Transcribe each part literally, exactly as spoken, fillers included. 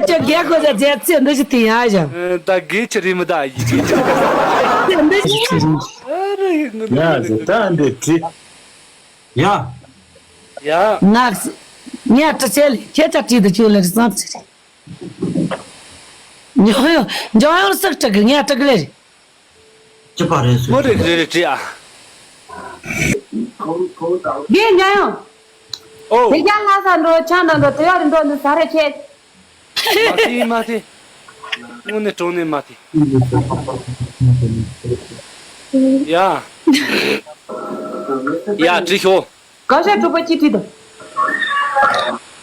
ཁྱོད་རྒན་ཁོ་ཚོ་རྒྱལ་ཚེ་འདི་ཞིག་དེ་ཡང་བཞག་ད་རྒན་ཁྱི་རེད་མི་ད་ཡི་གེ་ཁྱི་རེད། ཚེ་འདི་ཞིག་ཚེ་རིང་། ཨ་རེ་ཡི་ངུ་ཡ་ཟེར་ད་འདི་བྲིས། ཡ། ཡ། ངག་ངས་དྲི་བྱས་ལས་ཁྱེད་ཅག་བྲིས་དུ་བཅུག་ལེ་རེད་བསམ་ཚེ་རིང་། འཇོན་ཡོང་འཇོན་ཡོང་སུག་དྲི་གི་ངས་དྲི་གི་ལེ་རེད། ཅི་པ་རེད་སུ། མོ་རེད་རེད་རེད་བྲིས་ཨ། རྒན་འཇོན་ཡོང་། ཨོ། དེ་རྒྱ་ལྷ་ས་འགྲོ་ཆང་འགྲོ་འགྲོ་དེ་ཡོད་རེད་འགྲོ་འདི་ས་རེད་ཁྱེད། མ་ཐི་མ་ཐི། དངོས་གནས་དྲང་གནས་མ་ཐི། ཡ། ཡ་བྲིས་ཤོག་ག་ཤ་གྲུ་པ་ཅི་བྲིས་དང་།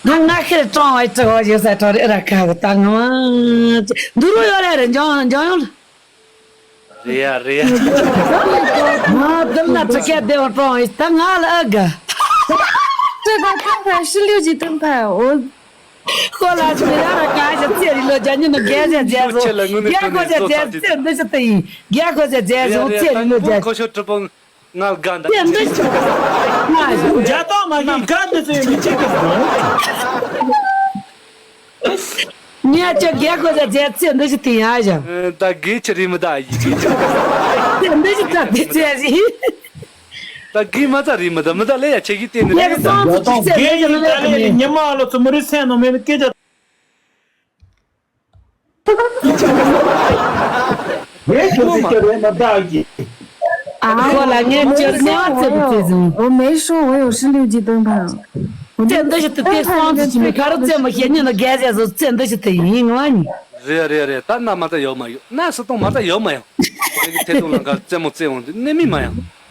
ང་ང་ཁེར་གྲོང་བའི་གྲི་བ་ཞིག་ས་གྲོང་རེ་ར་ཁ་གི་ཏང་ང་། འདུ་རུ་ཡོད་ལེ་རེ་འཇོང་འཇོང་ཡོང་། རེད་ཡ་རེད་ཡ། ང་དུམ་ན་ཚུ་སྐད་བདེ་བ་གྲོང་ཡིན་ད་ང་ལ་ཨ་དགའ། 这个盾牌是六级盾牌，我 ཁོ་ལ་ཅི་ཡ་ར་ག་ཞིག་ཚེ་རིང་ལོ་བརྒྱ་ཉིན་ནི་རྒྱལ་ཞིག་རྒྱལ་སོང་། ཁྱེད་ལ་དངོས་གནས་རྒྱལ་ཁོ་ཞིག་རྒྱལ་ཚེ་འདི་ཞིག་ཏུ་ཡིན་རྒྱལ་ཁོ་ཞིག་རྒྱལ་སོང་ཚེ་རིང་ལོ་རྒྱལ། ཁོ་ཤོ་གྲུ་པོ་ང་དགའ་འདའ། ཚེ་འདི་ཞིག་ང་ཞིག་རྒྱ་སྟོང་མ་གི་དགའ་འདི་ཚེ་མི་གཅིག་གི་ཟོང་། ངས་ཁྱོད་རྒྱལ་ཁོ་ཞིག་རྒྱལ་ཚེ་འདི་ཞིག་དེ་ཡང་ཞིག་ད་རྒན་ཁྱི་རེད་མི་ད་ཡི་གེ་ཁྱི། ཚེ་འདི་ཞིག་ད་དེ་ཚེ་ཞིག་ད་གི་མ་ཚ་རི་མ་ད་མ་ཚ་ལེ་ཡ་ཆེ་གི་བསྟན་ནི་ལེ་ཡ་ད། ཡ་ཏོང་རྒན་ཡིན་ད་ལེ་ཉི་མ་ལོ་ཚོ་མི་རི་སེ་ནོ་མེ་ནི་སྐད་ཆ། ངས་ཁྱོད་ཚེ་སྐྱ་རེད་མ་ད་གི། 啊，ཁོ་ལ་ངས་ཁྱོད་ནས་བ་ཚེ་བུ་ཚེ་བཟུང་། 我没说我有十六级灯牌。 ཚེ་འདི་ཞིག་ཏུ་དེ་སོང་ཚུལ་གྱི་མི་ཁ་རུ་ཚེ་མ་ཤེས་ཉིན་ལ་རྒས་ཟས་བཟོ་ཚེ་འདི་ཞིག་ཏུ་ཡིན་ང་ནི། རེད་རེད་རེད་ད་ན་མ་ད་ཡོད་མ་ཡོད་ན་སུ་གཏོང་མ་ད་ཡོད་མ་ཡོད། ཁྱེད་ཀྱི་ཐེ་ཐུང་ལ་འགར་རྩེད་མོ་རྩེ་འོང་དུས་གནས་མིན་མ་ཡང་།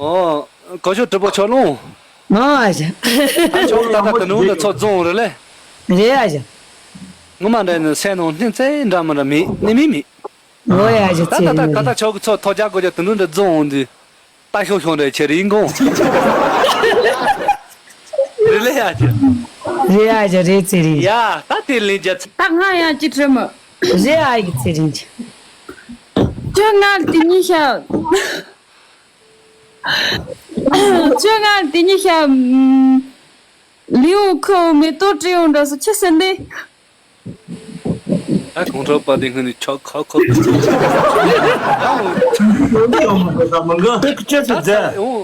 ཨོ། གོ་ཤོ་གྲུ་པོ་ཆོག་ལོང་། ཨོ་ཨ་ཞེ། ད་ཆོག་ད་ད་ད་ནུ་ལ་ཚོ་རྫོང་རེད་ལེ། རེད་ཨ་ཞེ། ངོ་མ་འདྲ་ནི་སེ་ནོ་ནི་ཚེ་འདྲ་མ་འདྲ་མེད་གནས་མིན་མེད། ཨོ་ཡ་ཞེ་ད་ཚེ་ད་ད་རིང་ད་ད་ཆོག་གི་ཚོ་ཐོ་རྒྱ་གོ་རྒྱ་དུ་ནུ་འདྲ་རྫོང་འོང་དུས། ད་ཤོག་ཤོག་འདྲ་ཆེ་རིང་གོང་། རེད་ལེ་ཡ་ཅེ། རེད་ཨ་ཞེ་རེད་ཚེ་རིང་། ཡ་ད་དེ་ལེན་རྒྱ་ཚེ། ད་ང་ཡང་ཅི་དྲི་མོ། རེད་ཨ་ཡིག་ཚེ་རིང་ཅེ། ཁྱོད་ང་དེ་ཉིད་ཤ། ཁྱོད་ང་དེ་ཉིད་ཤ། ལིའུ་ཁོ་མེ་ཏོག་སྤྲད་ཡོང་འདྲ་སོ་ཁྱི་སེ་འདི། ད་གོང་ཁྲོ་པ་དེ་སྔོན་ནས་ཆོག་ཁོ་ཁོ།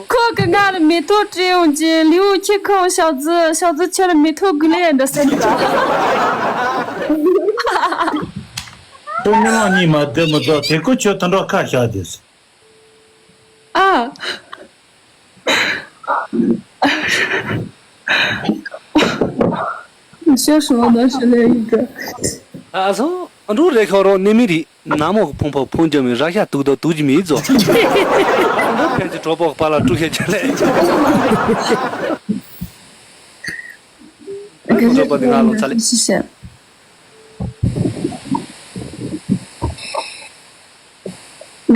ཁོ་གི་ང་ལ་མེ་ཏོག་སྤྲད་ཡོང་ཅེ་ལིའུ་ཁྱི་ཁོ་ཤག་ཙི་ཤག་ཙི་ཁྱོད་ལ་མེ་ཏོག་དགོས་ལེ་འདྲ་སེ་འདི། ཁོ་མི་མང་གཉིས་མ་བསྡད་མི་ཚོགས་དེ་ཁོ་ཁྱོད་དུད་འགྲོ་ཁ་ཤག་དེ། 啊，你先说呢，是那一个。 ཨ་སོ། འགྲོ་རེ་ཁོ་རོ་ནི་མི་རི་ནག་མོ་གི་ཕུང་པོ་ཕུང་རྒྱུ་མི་ར་ཤ་དུག་དོ་དུག་རྒྱུ་མི་ཛོ། འགྲོ་ཕན་གྱི་གྲོགས་པོ་པ་ལ་ཀྲུ་ཤེ་ཅ་ལེ། ཁོ་གྲོགས་པོ་དེ་ང་ལོ་ཚ་ལེ། 谢谢。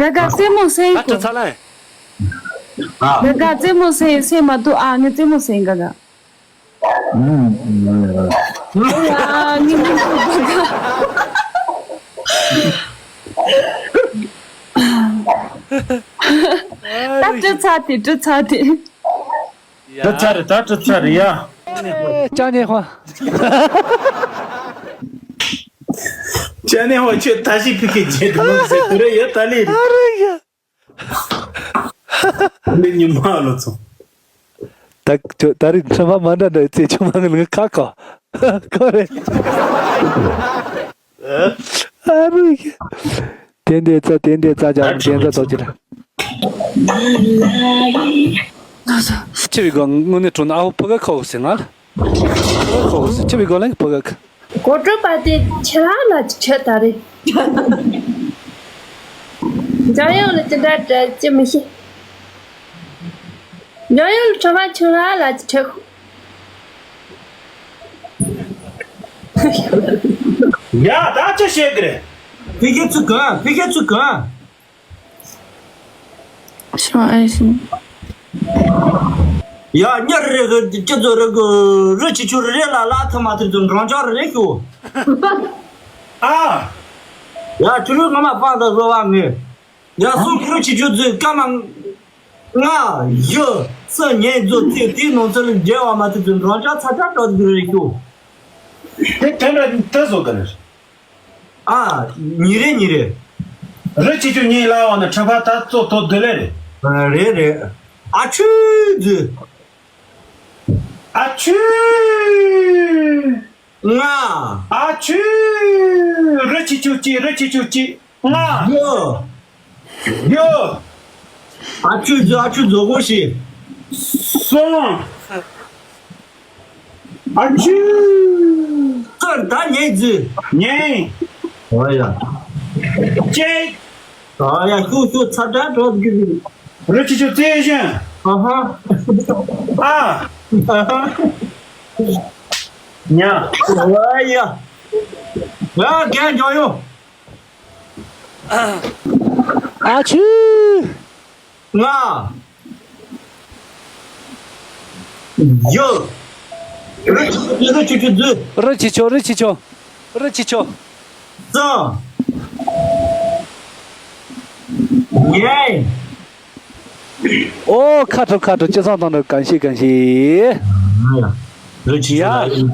ག་ག་རྩེད་མོ་སེ་ཡིན་ད་ཁྲི་ཚ་ལ། ག་ག་རྩེད་མོ་སེ་ཡིན་སེ་མ་ཐུབ་ཨ་ངའི་རྩེད་མོ་སེ་ཡིན་ག་ག་ཨ་ངའི་མི་ཐུབ་ག་ག་ད་ཁྲི་ཚ་དེ་ཁྲི་ཚ་དེ། ད་ཚར་རེད་ད་ཁྲི་ཚ་རེད་ཡ། ཅང་ཉེ་ཧོ། ཅང་ཉེ་ཧོ་ཁྱོད་ད་ཞིག་ཕི་ཁེ་རྗེས་དུ་ཟེར་དུ་རེད་ཡ་ད་ལི་རེད། ཨ་རེད་ཡ། མི་ཉི་མ་ལོ་ཚོ། ད་ཁྱོད་ད་རིང་ཁྲི་མ་མ་འདྲ་འདྲ་རྩེ་ཆུང་མ་ངན་ཁ་ཁ་ཁོ་རེད། ཨ་རུ་ཡ། དེ་འདྲའི་རྩ་དེ་འདྲའི་རྩ་རྒྱག་དེ་འདྲ་ཐོག་ཅི་ར། ཆེ་བའི་སྒོ་དངོས་གནས་དྲང་ན་ཨ་ཧོ་ཕོ་ག་ཁོ་ཟེར་ང་ལ། ཕོ་ག་ཁོ་ཟེར་ཆེ་བའི་སྒོ་ལ་ཕོ་ག་ཁ། གོ་གྲོད་པ་དེ་ཁྱེད་རང་ལ་ཆད་ད་རེད། འཇམ་དབྱངས་ལ་ཅི་འདྲ་འདྲ་ཅི་མི་ཤེས། འཇམ་དབྱངས་ཁྲོ་བ་ཁྱོད་རང་ལ་ཆད། ཡ་ད་ཅི་བཤད་གི་རེད། ཕི་ཁེ་ཚུ་གང་ཕི་ཁེ་ཚུ་གང་། 是吗？爱心。ཡ་ཉ་རེ་གི་ཅི་ཚོ་རེ་གི་རི་ཆི་ཆུ་རེ་ལ་ལ་ཐི་མ་ཐི་ཚོ་འགྲང་ཅག་རེ་ཤོ། ཨ། ཡ་ཆུ་རུ་ང་མ་པང་ད་བཟོ་བ་ངེ། ཡ་སུ་ཁུ་རུ་ཆི་ཆུ་ཚོ་ཀ་མ། ང་ཡོ་སུ་ཉེ་ཚོ་ཚེ་དེའི་ནང་ཚུལ་རྒྱལ་བ་མ་ཐི་ཚོ་འགྲང་ཅག་ཚ་ཅག་ཏོ་ཚི་རེ་ཤོ། དེ་དོན་འདྲ་དེ་བཟོ་གི་རེད། ཨ། ཉིན་རེ་ཉིན་རེ། རི་ཆེ་ཆུང་གཉིས་ལ་བ་ན་ཁྲི་ཕ་ད་གཙོ་ཐོག་བསྡུ་ལེ་རེད། ཨ། རེད་རེད། ཨ་ཆུ་འཛུ། ཨ་ཆུ། ང་། ཨ་ཆུ། རི་ཆེ་ཆུང་གཅིག་རི་ཆེ་ཆུང་གཅིག་ལྔ། ཡོ། ཡོ། ཨ་ཆུ་འཛུ། ཨ་ཆུ་འཛུ་གོ་ཤི། གསུམ། ཨ་ཆུ། ཙོར་ད་ཉེ་འཛུ། ཉེ། ཨོ་ཡ། གཅིག་ཨོ་ཡ། ཤུ་ཤུ་ཚ་དྲག་འགྲོ་གི། རི་ཆེ་ཆུང་རྩེ་བཞིན། ཨ་ཧ། ཨ། ཨ་ཧ། ཉ། ཨོ་ཡ། ཡ་རྒན་འཇོག་ཡོ། ཨ་ཆུ། ང་། ཡོ། རི་ཆེ་ཆུང་འཛུ། རི་ཆེ་ཆུང་། རི་ཆེ་ཆུང་། རི་ཆེ་ཆུང་། ཙོ། ཉེ། ཨོ། ཁ་དྲོ་ཁ་དྲོ། ཅི་བསམ་བཏང་འདུག་གང་ཤེས་གང་ཤེས། རི་ཆེ་ཆུང་། ཡ།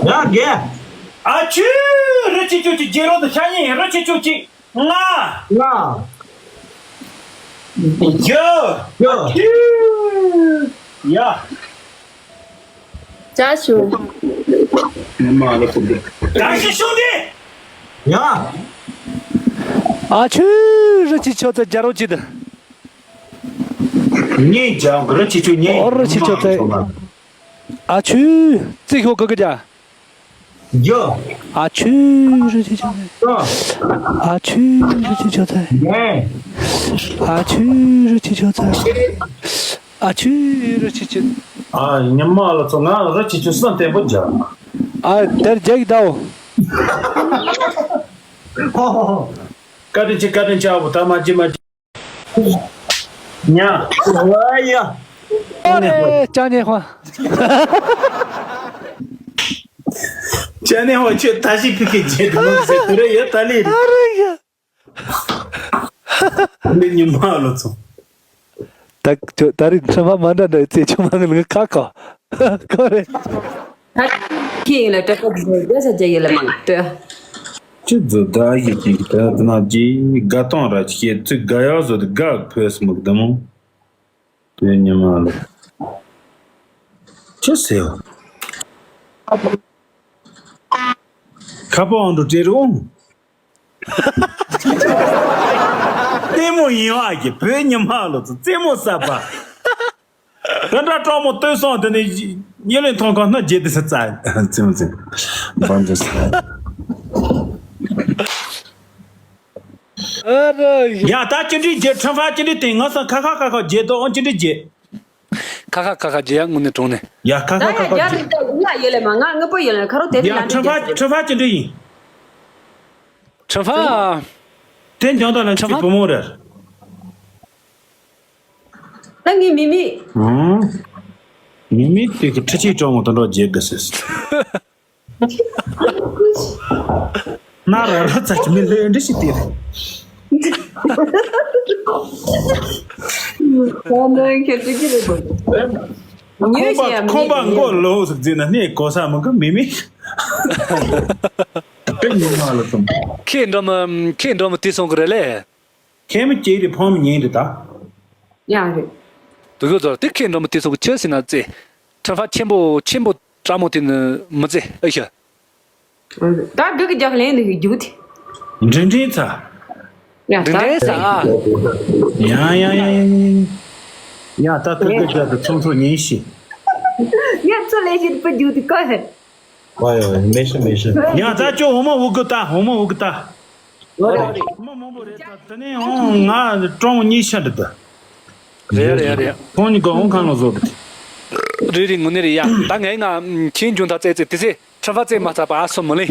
ཡ་རྒན། ཨ་ཆུ། རི་ཆེ་ཆུང་གཅིག་རྒྱལ་རོང་དུ་ཤ་ཉེ་རི་ཆེ་ཆུང་གཅིག་ང་། ང་། ཡ། ཡ། ཡ། ཅ་ཞུ། ཀྲང་ཤིས་ཞུང་དེ། ཡ། ཨ་ཆུ། རི་ཆེ་ཆུང་ཚ་རྒྱ་རོ་ཅི་ད། ཉེ་ཅང་རི་ཆེ་ཆུང་ཉེ། ཨོ་རི་ཆེ་ཆུང་ཚ། ཨ་ཆུ། རྩི་ཤོག་གི་གི་ཅ། ཡ། ཨ་ཆུ་རི་ཆེ་ཆུང་ཚ། ཨ་ཆུ་རི་ཆེ་ཆུང་ཚ། ཨ་ཆུ་རི་ཆེ་ཆུང་ཚ། ཨ་ཆུ་རི་ཆེ་ཆུང་། ཨ། ཉི་མ་ལ་ཚོ་ང་རི་ཆེ་ཆུང་སྲང་བརྟན་པོ་རྒྱག་ཨ། དེར་རྒྱག་གི་ད་འོ། བཀའ་དྲིན་ཆེ། བཀའ་དྲིན་ཆེ། ཨ་བོ་ད་མ་ཅི་མ་ཅི། ཉ། ཨ་ཡ། ཨ་རེ། ཅ་ནེ་ཧོ། ཅ་ནེ་ཧོ་ཁྱོད་ད་ཞིག་ཕི་ཁེ་རྗེས་དུ་མ་ཟེར་དུ་རེ་ཡ་ད་ལི་རེད། ཨ་རེ་ཡ། འདི་ཉི་མ་ལོ་ཚོ། ད་ཁྱོད་ད་རིང་ཁྲི་མ་མ་འདྲ་འདྲ་རྩེ་ཆུང་མ་ངན་ཁ་ཁ་ཁ་རེད། ད་ཁྱེད་ཡིན་ལ་སྤྲད་པ་འདི་འདྲ་ས་ཅི་ཡིན་ལ་མ་ལྟོས། ཅི་ཛོ་ད་ཡི་ཅིག་ད་ད་ན་ཅི་དགའ་སྟོང་ར་ཅི་ཁྱེད་ཚུ་དགའ་ཡག་བཟོ་དུ་དགའ་ཕོས་མུག་དུ་མོ། དོན་ཉི་མ་ལ་ཅི་ཟེར་བ། ཁ་པོ་ཨང་དུ་བྲེལ་རུང་། ལྟད་མོ་ཡིན་ཨ་གི་བོད་ཉི་མ་ལོ་ཚོ་རྩེད་མོ་ཟ་བ། ད་འདྲ་སྤྲང་མོ་ལྟོས་སོང་དེ་ནས་ཉེ་ལེ་མཐོང་གང་སྣ་རྗེས་དེ་ས་རྩ་རྩེད་མོ་རྩེད་མོ་འབའ་འདྲ་ས། ཨ་ར་ཡ། ཡ་ད་ཅི་འདྲི་རྗེས་ཁྲམ་ཧྥ་ཅི་འདྲི་དེ་ང་ས་ཁ་ཁ་ཁ་ཁ་རྗེས་དོ་ཨང་ཅི་འདྲི་རྗེས། ཁ་ཁ་ཁ་ཁ་རྗེས་ཡ་དངོས་གནས་དྲང་ནས། ཡ་ཁ་ད་ཁ་ཡ་ཁ་ཁ་རྒྱ་རེད། རྗེས། ད་ཡ་ཡོད་ལེ་མ་ང་དངོས་པོ་ཡོད་ལེ་ཁ་རོ་དེ་དེ་ཡ་ལ་ཁྲམ་ཧྥ་འདྲི་ཁྲམ་ཧྥ་ཅི་འདྲི་ཡིན། ཁྲམ་ཧྥ། དེ་འཇང་ད་ལ་ཁྲམ་ཅི་ཧྥ། བུ་མོ་རེད། ད་ངའི་མི་མི། ཨང་། མི་མི་དེ་གི་ཁྲི་ཆེ་ཅོང་ངོ་དོན་གྲོགས་རྗེས་དགའ་སེ། ན་ར་ར་ཚ་ཅི་མི་ལྷོད་འདྲི་ཞིག་དེ་རེད། ད་ནི་ཁྱེད་ཀྱི་རེད་པ། ཉོས་ཤེས་ཡ་མི་ཁོང་པ་ཁོང་པ་མཁོ་ལོ་ཟིག་ཟིན་ན་ནི་གོ་ས་མི་གི་མི་མི། དེ་ཉི་མ་ལ་སོང་། ཁྱེད་འགྲོ་མི་ཁྱེད་འགྲོ་མི་དེ་སོང་གི་རེད་ལེ། ཁྱེད་མི་སྐྱེས་རེད་ཕོང་མི་ཉན་རེད་ད། ཡ་རེད། དུ་གོ་ཚོར་དེ་ཁྱེད་འགྲོ་མི་དེ་སོང་གི་ཆོས་ཟིན་ན་ཙེ། ཁྲ་ཕ་ཆེན་པོ་ཆེན་པོ་ཀྲ་མོ་དེ་ནི་མི་ཙེ་ཨེ་ཤ། ད་གི་གི་རྒྱག་ལེན་འདི་གི་རྒྱུག་དེ། འདྲེ་འདྲེ་ཚ། ཡ་འདྲེ་ད་འདྲེ་ཚ་ཨ། ཡ་ཡ་ཡ་ཡ་ཡ་ཡ། ཡ་ད་ཐུག་གི་རྒྱག་དུ་ཚོང་ཚོང་ཉན་ཤི། ཡ་ཚོ་ལས་ཤི་པི་རྒྱུག་དེ་ཀ་ཧེ། ཨོ་ཡ་ཨོ་ཡ་མེ་ཤི་མེ་ཤི། ཡ་ད་ཅོ་འོ་མ་འུ་གི་ད་འོ་མ་འུ་གི་ད། ཨོ་རེད་རེད། འོ་མ་མང་པོ་རེད་ད་དེ་ནས་འོང་ང་ཀྲོང་གཉིས་ཤ་འདི་ད། རེད་རེད་རེད། ཁོང་གཉིས་ཀ་འོང་ཁང་ལ་བཟོ་གི། རེད་རེད་དངོས་གནས་རེད་ཡ། ད་ངས་ང་ཁྱེད་འཇོན་ཐག་བཙལ་ཚེ་དེ་ཚེ་ཁྲ་ཕ་བཙལ་མ་ཚར་པ་ཨ་སོ་མི་ལེ།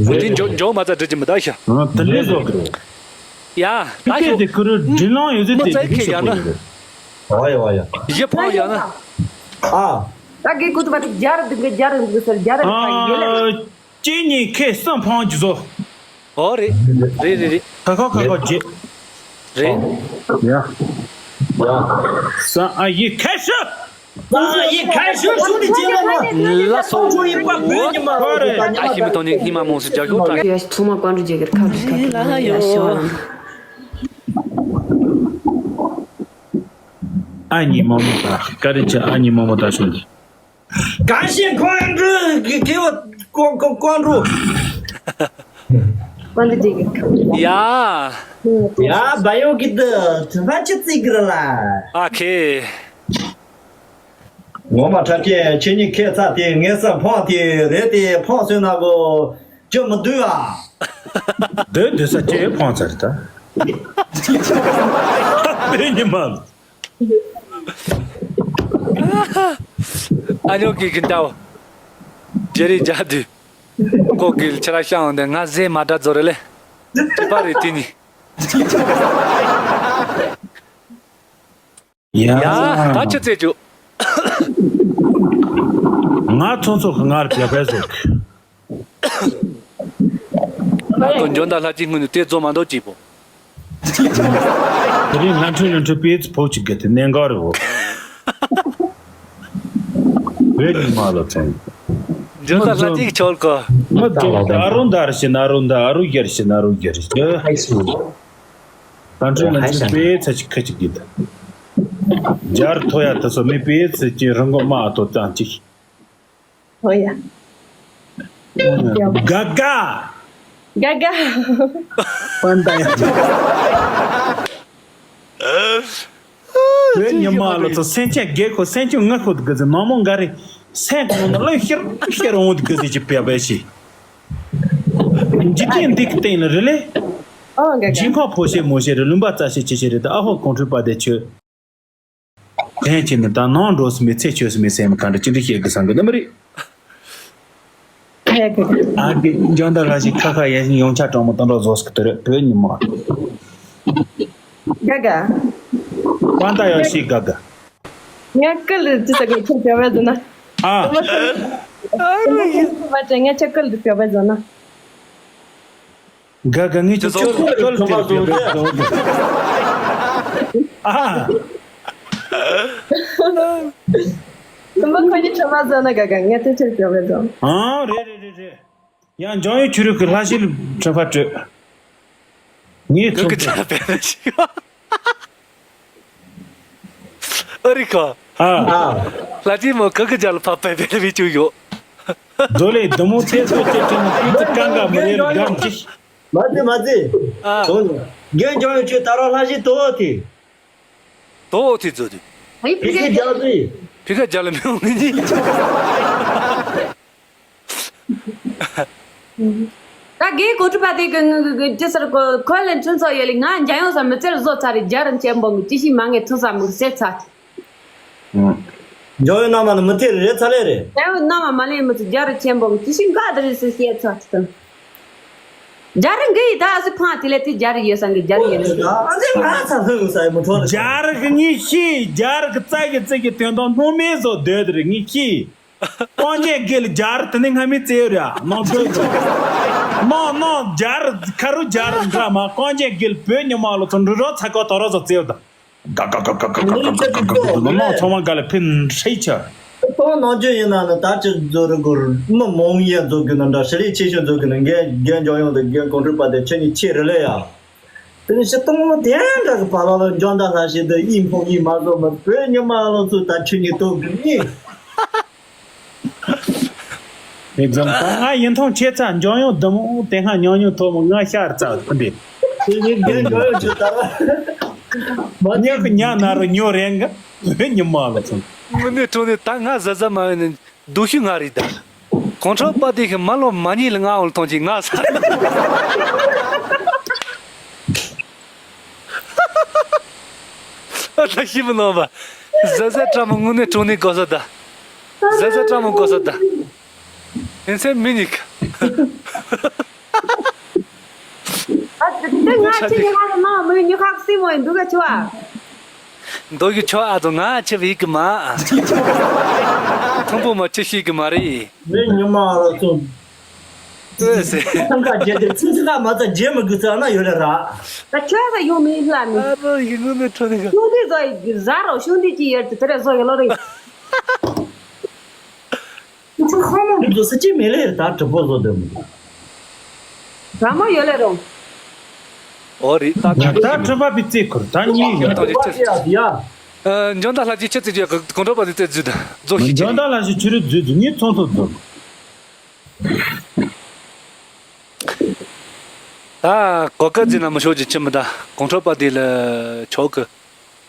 འོ་དེ་འཇོ་འཇོ་མ་ཚར་འགྲིག་གི་མི་ད་ཤ། ཨ་དེ་འདྲས་བཟོ་གི་རེད། ཡ་ད་ཤོ། དེ་ཁུ་རུ་འདྲི་ལང་ཡོད་ཚེ་མི་དེ་བཙལ་དེ་ཁེ་ཤོ་ཡ་གི་ན། རེད། ཨ་ཡ་ཨ་ཡ། ཡི་ཕང་ཡ་ན། ཨ། ད་གི་ཀུ་ཏུ་བ་དེ་རྒྱ་རུ་འདུག་གི་རྒྱ་རུ་འདུག་ཟེར་རྒྱ་རུ་འདུག་ཡོད་ལེ། ཨ། གཅིག་གཉིས་ཁེ་གསུམ་ཕང་རྒྱུ་བཟོ། ཨོ་རེད། རེད་རེད་རེད། ཁ་ཁ་ཁ་ཁ་རྗེ། རེད། ཡ། ཡ། ས་ཨ་ཡི་ཁ་ཤ། ཡིན་ག་ཤོད་ཤོད་ནི་ཅི་ལ་ལ། ལ་སོ། ཁོ་ཤོད་ཡིན་པ་བོད་ཉི་མ་རོ་ད་ཉི་མ་ད་ཤི་མི་ཐོན་ནི་ཉི་མ་མོ་སི་རྒྱ་ཤོད་ད། ཡ་ཚང་མ་བཀའ་འདྲི་རྒྱག་གི་རེད། ཁ་བྲིས་ཁ་བྲིས་ཡ་ཤོད་ཨ། ཨ་ཉི་མ་མོ་ད་བཀའ་དྲིན་ཆེ། ཨ་ཉི་མ་མོ་ད་ཤོད་འདི། གང་ཤེས་ཁོང་འགྲོ་གི་གི་བ་ཀོ་ཀོ་ཀོ་འགྲོ། ཀོ་འདི་འདི་གི། ཡ། ཡ་བ་ཡོ་གི་དུ་དུ་བ་ཅི་ཙི་གི་ར་ལ། ཨ་ཁེ། ངོ་མ་ཁྲ་ཁྱེད་ཁྱེད་གཉིས་ཁྱེད་ཚ་དེ་ངེད་ས་ཕོང་དེ་རེད་དེ་ཕོང་སོན་ན་གོ་ཅི་མི་འདུག་ཨ། འདོད་འདོད་ས་ཁྱེད་ཕོང་ཚ་རེད་ད། འདོད་ཉི་མ། ཨ་ཉོ་གི་གི་འདྲ་བོ། རྒྱ་རི་རྒྱ་དུས། ཀོ་གི་ཁྱེད་ར་ཤང་འདི་ང་ཟེ་མ་འདྲ་ཛོ་རེ་ལེ། ཅི་པ་རེད་དེ་ནི། ཡ། ཡ་ད་ཅི་ཚེ་ཅུ། ང་ཚོ་ཚོ་གི་ངར་བྱ་བའི་ཟོག་ང་ཚོ་འཇོན་ད་ལྷ་གཅིག་སྔོན་ནས་དེ་རྫོ་མ་འདོག་གཅིག་པོ། དེ་རིང་ལྷ་འཕྲིན་ལྷ་འཕྲིན་པེ་ཚི་ཕོ་གཅིག་གི་དེ་གནད་འགག་རེད་བོ། བོད་ཉི་མ་ལ་ཚོན། འཇོན་ད་ལྷ་གཅིག་ཆོལ་གོ། མི་དེ་ཨ་རུ་འདར་ཞིན་ཨ་རུ་འདར་ཨ་རུ་རྒྱར་ཞིན་ཨ་རུ་རྒྱར་ཞིན། ལྷ་འཕྲིན་ལྷ་འཕྲིན་པེ་ཚ་གཅིག་ཁ་གཅིག་གི་དེ། རྒྱར་ཐོ་ཡ་ད་སོ་མི་པེ་ཚི་གཅིག་རང་གོ་མ་ཐོ་ཙང་གཅིག་ཧོ་ཡ། དགའ་དགའ། དགའ་དགའ། པན་ད་ཡ། བོད་ཉི་མ་ལ་ཚོ་སེམས་ཅན་རྒས་ཁོ་སེམས་ཅན་ངན་ཁོ་དགའ་ཟེ་ནང་མོ་འགའ་རེ་སེམས་ཁོ་ན་ལོ་ཤར་ཤར་འོང་དགའ་ཟེ་ཅི་པེ་པེ་ཤི། འཇིག་རྟེན་འདི་གི་སྟེང་ལ་རེ་ལེ། ཨོ་འགའ་འཇིག་འགའ། ཁོ་ཕོ་ཤེ་མོ་ཤེ་རེ་ལུམ་པ་རྩ་ཤེ་ཅི་ཤེ་རེ་ད་ཨ་ཧོ་ཁོང་ཁྲོས་པ་དེ་ཆོས། དེ་ཕྱིན་ནས་ད་ནང་འགྲོ་སི་མི་ཚེ་ཆོས་སི་མི་སེམས་གང་འདྲ་ཅི་འདྲ་བཤད་དགོས་བསམ་གི་ནི་མི་རེད། ཨ་གི་འཇོན་ད་ལ་ཞིག་ཁ་ཁ་ཡ་ཞིག་ཡོང་ཆ་གྲོང་མོ་དང་འགྲོ་བཟོ་སི་གི་དེ་རེད་བོད་ཉི་མ། དགའ་དགའ། པན་ད་ཡོ་ཤི་དགའ་དགའ། ངས་ཀི་ལི་ཅི་ཟེར་གི་ཁྱོད་བྱ་བ་ཟེར་ན། ཨ། ང་ཁྱོད་ཀི་ལི་བྱ་བ་ཟེར་ན། དགའ་དགའ་ངས་ཅི་ཅི་ཅོ་ཅོ་ལ་དེར་དེར་དེར་ཨ། ཁོ་མོ་ཁོ་གཉིས་ཁྲོས་མ་བཟོ་ན་དགའ་དགའ་ངས་དེ་ཆེར་བྱ་བ་ཟེར། ཨ་རེད་རེད་རེད་རེད། ཡང་འཇང་ཡོད་ཆུ་རུ་གི་ལྷ་ཞིག་ཁྲོས་པ་སྤྲོད། ངས་ཁོ་ཚོ་གི་ཆ་བེད་ཤི་བ། ཨ་རི་ཁ། ཨ། ལྷ་ཅི་མོ་ཁ་གི་ཇལ་ཕ་པེ་པེ་རི་ཅུ་ཡོ། རྡོ་ལེ་དུ་མོ་ཚེ་སྲོག་ཅེ་ཅེ་མོ་ཀི་ཏི་ཀང་ག་མ་རེ་རུ་གམ་ཅི། མ་ཙི་མ་ཙི། ཨ། དོ་ནི། རྒན་ཇང་ཡོད་ཆུ་ད་ར་ལྷ་ཞིག་དོ་དེ། དོ་དེ་ཛོ་དེ། ཕི་ཁི་ཇལ་དེ། ཕི་ཁ་ཇལ་མི་འོང་ནི། ད་རྒན་གོ་ཁྲི་པ་དེ་གི་ངི་གི་གི་ཅི་ཟེར་གོ་ཁོ་ལ་ཁྲིམས་ཚོགས་ཡོད་ལེ་ང་འཇང་ཡོང་ས་མི་ཚེར་བཟོ་ཚར་རེད། རྒྱ་རི་ཆེན་པོ་གི་ཅི་ཞིག་མ་ངས་ཐུག་ས་མི་གི་ཟེར་ཚར། འཇང་ཡོང་ན་མ་ནི་མི་ཚེར་རེད་ཚར་ལེ་རེད། འཇང་ཡོང་ན་མ་མ་ལེ་མི་ཚེ་རྒྱ་རི་ཆེན་པོ་གི་ཅི་ཞིག་འགའ་དེ་རེད་ཟེར་བཤད་ཚར་ཚུལ། རྒྱ་རི་འགི་ཡི་ད་ཨ་སི་ཕང་དེ་ལས་དེ་རྒྱ་རི་ཡོད་ས་འགི་རྒྱ་རི་ཡོད་ན་ཨ་ཟེ་ང་ཚ་ལྷུག་ས་ཡི་མོ་ཁྲོ་ལ། རྒྱ་རི་གི་ངི་ཤི་རྒྱ་རི་གི་རྩ་གི་རྩི་གི་དོན་དང་སྣང་མེད་བཟོ་སྡོད་དེ་རི་ངི་ཤི། ཀོང་ཅན་དགེ་ལ་རྒྱ་རི་དེ་ནི་སྔ་མི་རྩེ་ར་ནང་བོད་ཀྱི་ནང་ནང་རྒྱ་རི་ཁ་རུ་རྒྱ་རི་འདྲ་མ་ཀོང་ཅན་དགེ་ལ་བོད་ཉི་མ་ལོ་ཚོ་འབྲུ་རོགས་ཚ་ཀོ་དོ་རོགས་ཚོ་རྩེ་བ་དང་། ག་ག་ག་ག་ག་ག་ག་ག་ག་ག་ག་ག་ནང་ཚང་མ་ག་ལ་ཕན་ཧྲེ་ཆ། ཁོང་ནང་ཆོས་ཡིན་ན་ནི་ད་ཅི་བཟོ་རུ་གོ་མི་མང་ཡ་བཟོ་དགོས་ན་འདྲ་ཧྲི་ལི་ཆེ་ཤོས་བཟོ་དགོས་ན་རྒན་རྒན་འཇང་ཡོང་དང་རྒན་གོང་ཁྲོས་པ་དེ་ཁྱེད་གཉིས་ཆེ་རེ་ལེ་ཡ། དེ་ནི་ཤི་སྟོང་དེ་འདྲ་གི་བ་ལ་ལ་འཇང་ད་ལྷ་ཞིག་ཏུ་ཡིན་ཕོག་ཡིན་མ་བཟོ་མི་བོད་ཉི་མ་ལོ་ཚོ་ད་ཁྱེད་གཉིས་ཐོབ་གི་ཡིན། མིག་འཛུམ་དང་ང་ཡིན་ཐོང་ཆེ་ཚ་འཇང་ཡོང་དུ་མོ་དེ་སྔ་ཉང་ཉུང་ཐོ་མོ་ང་ཤར་ཚ་ཁུ་འདི། དེ་ཡིན་རྒན་འཇང་ཡོང་ཆུ་ད་ར། མ་ཉག་གི་ཉག་ན་རུ་ཉོ་རེང་གི་བོད་ཉི་མ་ལ་ཚོ། མི་ནི་ཁྲོ་ནི་ད་ང་ཟ་ཟ་མ་ཡིན་ནི་སྡུག་ཤུ་ང་རི་ད། གོང་ཁྲོ་པ་དེ་གི་མ་ལོ་མ་ཉིད་ལ་ང་འོལ་ཐོང་ཅིག་ང་ས། ཨ་ད་ཤི་མི་ནོ་བ། ཟ་ཟ་ཏྲ་མོ་དངོས་གནས་ཁྲོ་ནི་གོ་ས་ད། ཟ་ཟ་ཏྲ་མོ་གོ་ས་ད། ཨིན་སེ་མི་ཉིག་ཨ་ཙི་ང་ཅི་ཉི་ཁ་ལ་ནང་མི་ཉི་ཁ་སི་མོ་ཡིན་འདུག་ག་ཆུ་ཨ། འདུག་གི་ཆོ་ཨ་ཙོ་ང་ཆི་བི་གི་མ། ཐུང་པོ་མ་ཆི་ཤི་གི་མ་རེད། མི་ཉི་མ་ཨ་ཙོ། ཨོ་སེ། ཐང་ཀ་རྒྱལ་དེ་ཚིག་ཚིག་ཁ་མ་ཙ་རྒྱལ་མི་དགོས་ཚར་ན་ཡོད་རེད་ར། ད་ཁྱོད་ས་ཡོང་མི་ལ་མི། ཨ་ཙོ་ཡི་ངུ་ནི་ཁྲོ་ནི་ག་ཤུང་དེ་ཟོ་ཡི་ཟ་རོ་ཤུང་དེ་ཅི་ཡོད་དེ་དེ་རེ་ཟོ་ཡི་ལོ་རེད། ཁོང་མོ་འདི་ཚོ་སུ་གཅིག་མེད་ལེ་ད་གྲི་པོ་བཟོ་འདོད་མོ། ར་མོ་ཡོད་ལེ་རོང་། ཨོ་རེད་ད་ད་ད་ཁྲི་པ་པའི་རྩེ་ཁུར་ད་གཉིས་ཡོད། ད་ད་ཅི་ཡ། འཇོན་ད་ལྷ་ཅིག་ཆི་རྩེ་རྒྱུ་གོང་ཁྲོ་པ་དེ་རྩེ་རྫུས་ད་རྫོ་ཤི་ཆི། འཇོན་ད་ལྷ་ཅིག་ཆི་རུ་རྫུས་རྫུས་ངས་ཚོང་ཚོང་རྫུས། ད་གོ་སྐབས་འཛིན་ན་མི་ཤོག་ཅིག་ཆི་མི་ད་གོང་ཁྲོ་པ་དེ་ལ་ཆོག་གི།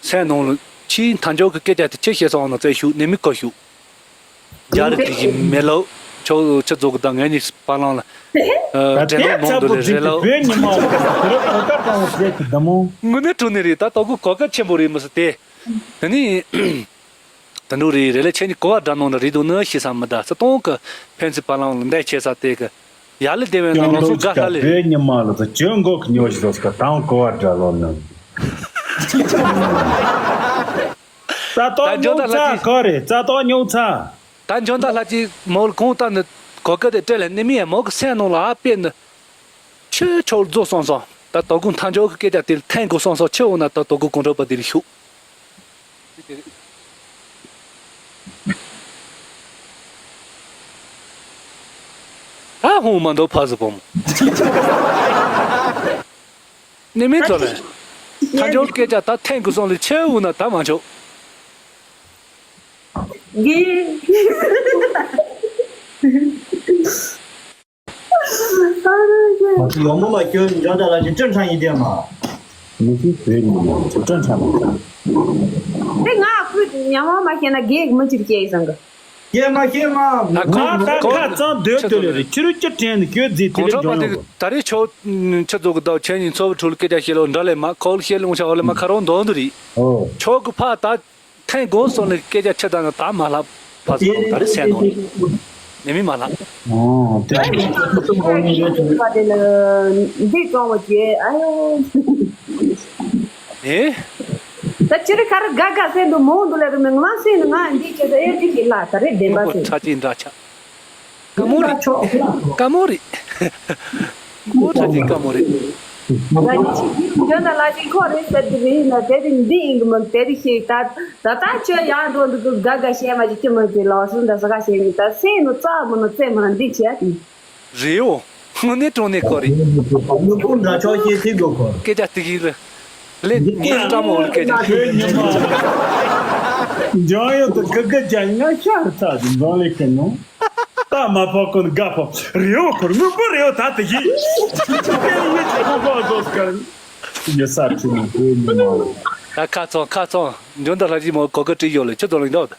སེམས་ནང་ལ་ཕྱིའི་མཐའ་འཇོག་གི་སྐད་ཆ་དེ་ཅི་བཤད་སོང་ནོ་བཙལ་ཤུགས་ནས་མི་བཀོད་ཤུགས། རྒྱ་རི་དེ་བཞིན་མེ་ལོ། ཆོག་ཆི་རྫོགས་གི་ད་ངས་ནི་བ་ལང་ལ། ད་དེ་དྲན་ལོ་ཚ་མང་དུ་པོ་རེད་རེད་ལོ། བོད་ཉི་མ་ལ་དེ་རེ་གོ་སྐབས་དྲང་བོ་བྱས་ཀྱི་ད་མོ། དངོས་གནས་དྲང་གནས་རེད་ད་དོ་གུ་གོ་སྐབས་ཆེན་པོ་རེད་མི་སྲིད་དེ། དེ་ནི། དུད་འགྲོ་རེད་རེད་ལས་ཁྱེད་ནི་གོ་བ་འདྲ་ནང་ལ་རེད་འདུག་ནི་ཤེས་ས་མི་ད་སི་སྟོང་གི་ཕན་ཚུན་བ་ལང་ལ་འདས་ཆེ་ས་དེ་གི། ཡ་ལི་དེ་བས་ན་ལོ་སུ་དགའ་ལྷ་ལེ། བོད་ཉི་མ་ལ་ཚོ་ཇོན་གོ་གི་ཉོ་ཞིག་ཟོ་སྐ་དང་གོ་བ་འདྲ་ལོ་ནི། རྩ་ཏོག་ཉོ་ཚ་གོ་རེད་རྩ་ཏོག་ཉོ་ཚ། ད་འཇོན་ད་ལྷ་ཅིག་མོ་ལ་གོང་ལྟ་ནི་གོ་སྐབས་དེ་སྤྲད་ལ་ནི་མི་ཡ་མོ་གི་སེམས་ནང་ལ་ཨ་དཔེ་ནི། ཆོས་ཆོག་རྫོགས་སོང་སོང་། ད་དོ་དགོང་མཐའ་འཇོག་གི་སྐད་ཆ་དེ་ལ་ཐན་དགོས་སོང་སོང་ཆེ་འོ་ན་ད་དོ་དགོང་གོང་ཁྲོ་པ་དེ་ལ་ཤུགས། ད་ཧོང་མ་འདོད་ཕ་ཟི་བོ་མོ། ནི་མི་ཚོ་ལས། མཐའ་འཇོག་སྐད་ཆ་ད་ཐན་དགོས་སོང་ལས་ཆེ་འོ་ན་ད་མ་འཆོག་གི། ང་ཚོ་ཡོང་མོ་མ་སྐྱོན་འཇོན་དྲ་ལ་ཞིག་སྤྲོད་འཕྲང་ཡིན་དེ་མ། མི་ཚེ་བོད་ཉིད་ནང་ཚོ་སྤྲོད་འཕྲང་མ་ཁང་། དེ་ང་ཁུ་ཉམས་མ་མ་ཤེས་ན་རྒན་གྱི་མི་ཅིག་སྐྱེས་ཡི་སང་གི། སྐྱེས་མ་ཤེས་མ། ད་ཁོ་ང་ད་ཁོ་ཁ་གཙང་སྡོད་ཁྱེད་དུ་ཚོ་ལས་རེད་ཁྱི་རུ་ཅི་དྲན་ནས་སྐྱོད་རྫས་དེ་གོང་ལས་ཁྲོ་པ་འཇོན་དེ་ཡོང་གི། ད་རེས་ཆོག་ཆ་ཚོགས་ཀྱི་ཟླ་བ་ཆེན་ཉིན་ཚོགས་པའི་ཁྲོད་ལ་སྐད་ཆ་བཤད་ལོ་འདྲ་ལས་མ་ཁོ་ལ་བཤད་ལོང་ཆ་འོ་ལས་མ་ཁ་རོག་འདོན་དུ་རེད། ཨོ། ཆོག་གི་ཕ་ད། ཐེངས་དགོང་སོང་ནས་སྐད་ཆ་ཆི་ལྟར་ན་ད་མ་ལྷག་ཕ་ཚོ་ད་རེས་སེམས་ནང་ནས་མི་མ་ལྷག་ཨོ་དེ། ད་ཡིན་ན་ང་ཚོ་ཚོ་ངོ་ཉིད་ཡོད་དུ་འདི་གྲོང་བ་གྱེས་ཨ་ཡོ། ཨེ། ད་ཕྱི་རི་ཁ་རི་དགའ་དགའ་སེམས་འདུག་མོ་འདུག་ལས་རུ་མི་ང་སེམས་ནས་ང་འདི་བྱས་ས་ཨེ་འདི་ཞིག་ལ་ད་རེས་བདེན་པ་སེམས། ཁྲ་ཅིག་འདྲ་ཆགས། དཀའ་མོ་རེད། དཀའ་མོ་རེད། མགོ་ཁྲ་ཅིག་དཀའ་མོ་རེད། ང་ནི་ཆིག་སྒྲིལ་འཇོན་དང་ལ་ཞིག་ཁོ་རེད་ཟེར་གྱི་རེད་ན་དེ་རིང་འདི་ཡིན་གྱི་མིན་དེ་རིང་ཤེས་ད་ད་ད་ཁྱོད་ཡང་འགྲོ་འདུག་གི་དགའ་དགའ་བཤད་མ་ཅིག་ཅི་མིན་གྱི་ལོག་སོང་ད་ས་ག་བཤད་མི་ད་སེམས་ནི་རྩ་མི་ནི་རྩེ་མ་འདི་བྱས་ཏེ། རེད་འོ། དངོས་གནས་དྲང་གནས་ཁོ་རེད། དངོས་པོ་འདྲ་ཆགས་ཤེས་ཐིག་དགོས་ཁོ། སྐད་ཆ་དེ་གིས་རེད། ལས་ངའི་སྐྲ་མོ་ལ་སྐད་ཆ། བོད་ཉི་མ། འཇང་ཡོད་དུ་གི་གི་ཅན་ང་ཤར་ཚ་དུ་འཛོང་ལས་ཀི་ནོ། ད་མ་ཕོ་ཀུན་དགའ་ཕོ་རེའོ་ཁུར་དངོས་པོ་རེའོ་ད་དེ་གིས། ཡིད་ཆེས་མ་ཕོ་དགོས་ཀར། ཡོད་ས་ཁྲི་མོ་བོད་ཉི་མ། ད་ཁ་ཚོང་ཁ་ཚོང་འཇོན་ད་ལྷ་ཞིག་མོ་གོ་གི་བྲིས་ཡོད་ལ་ཁྱོད་ཚོ་ལ་འདོད།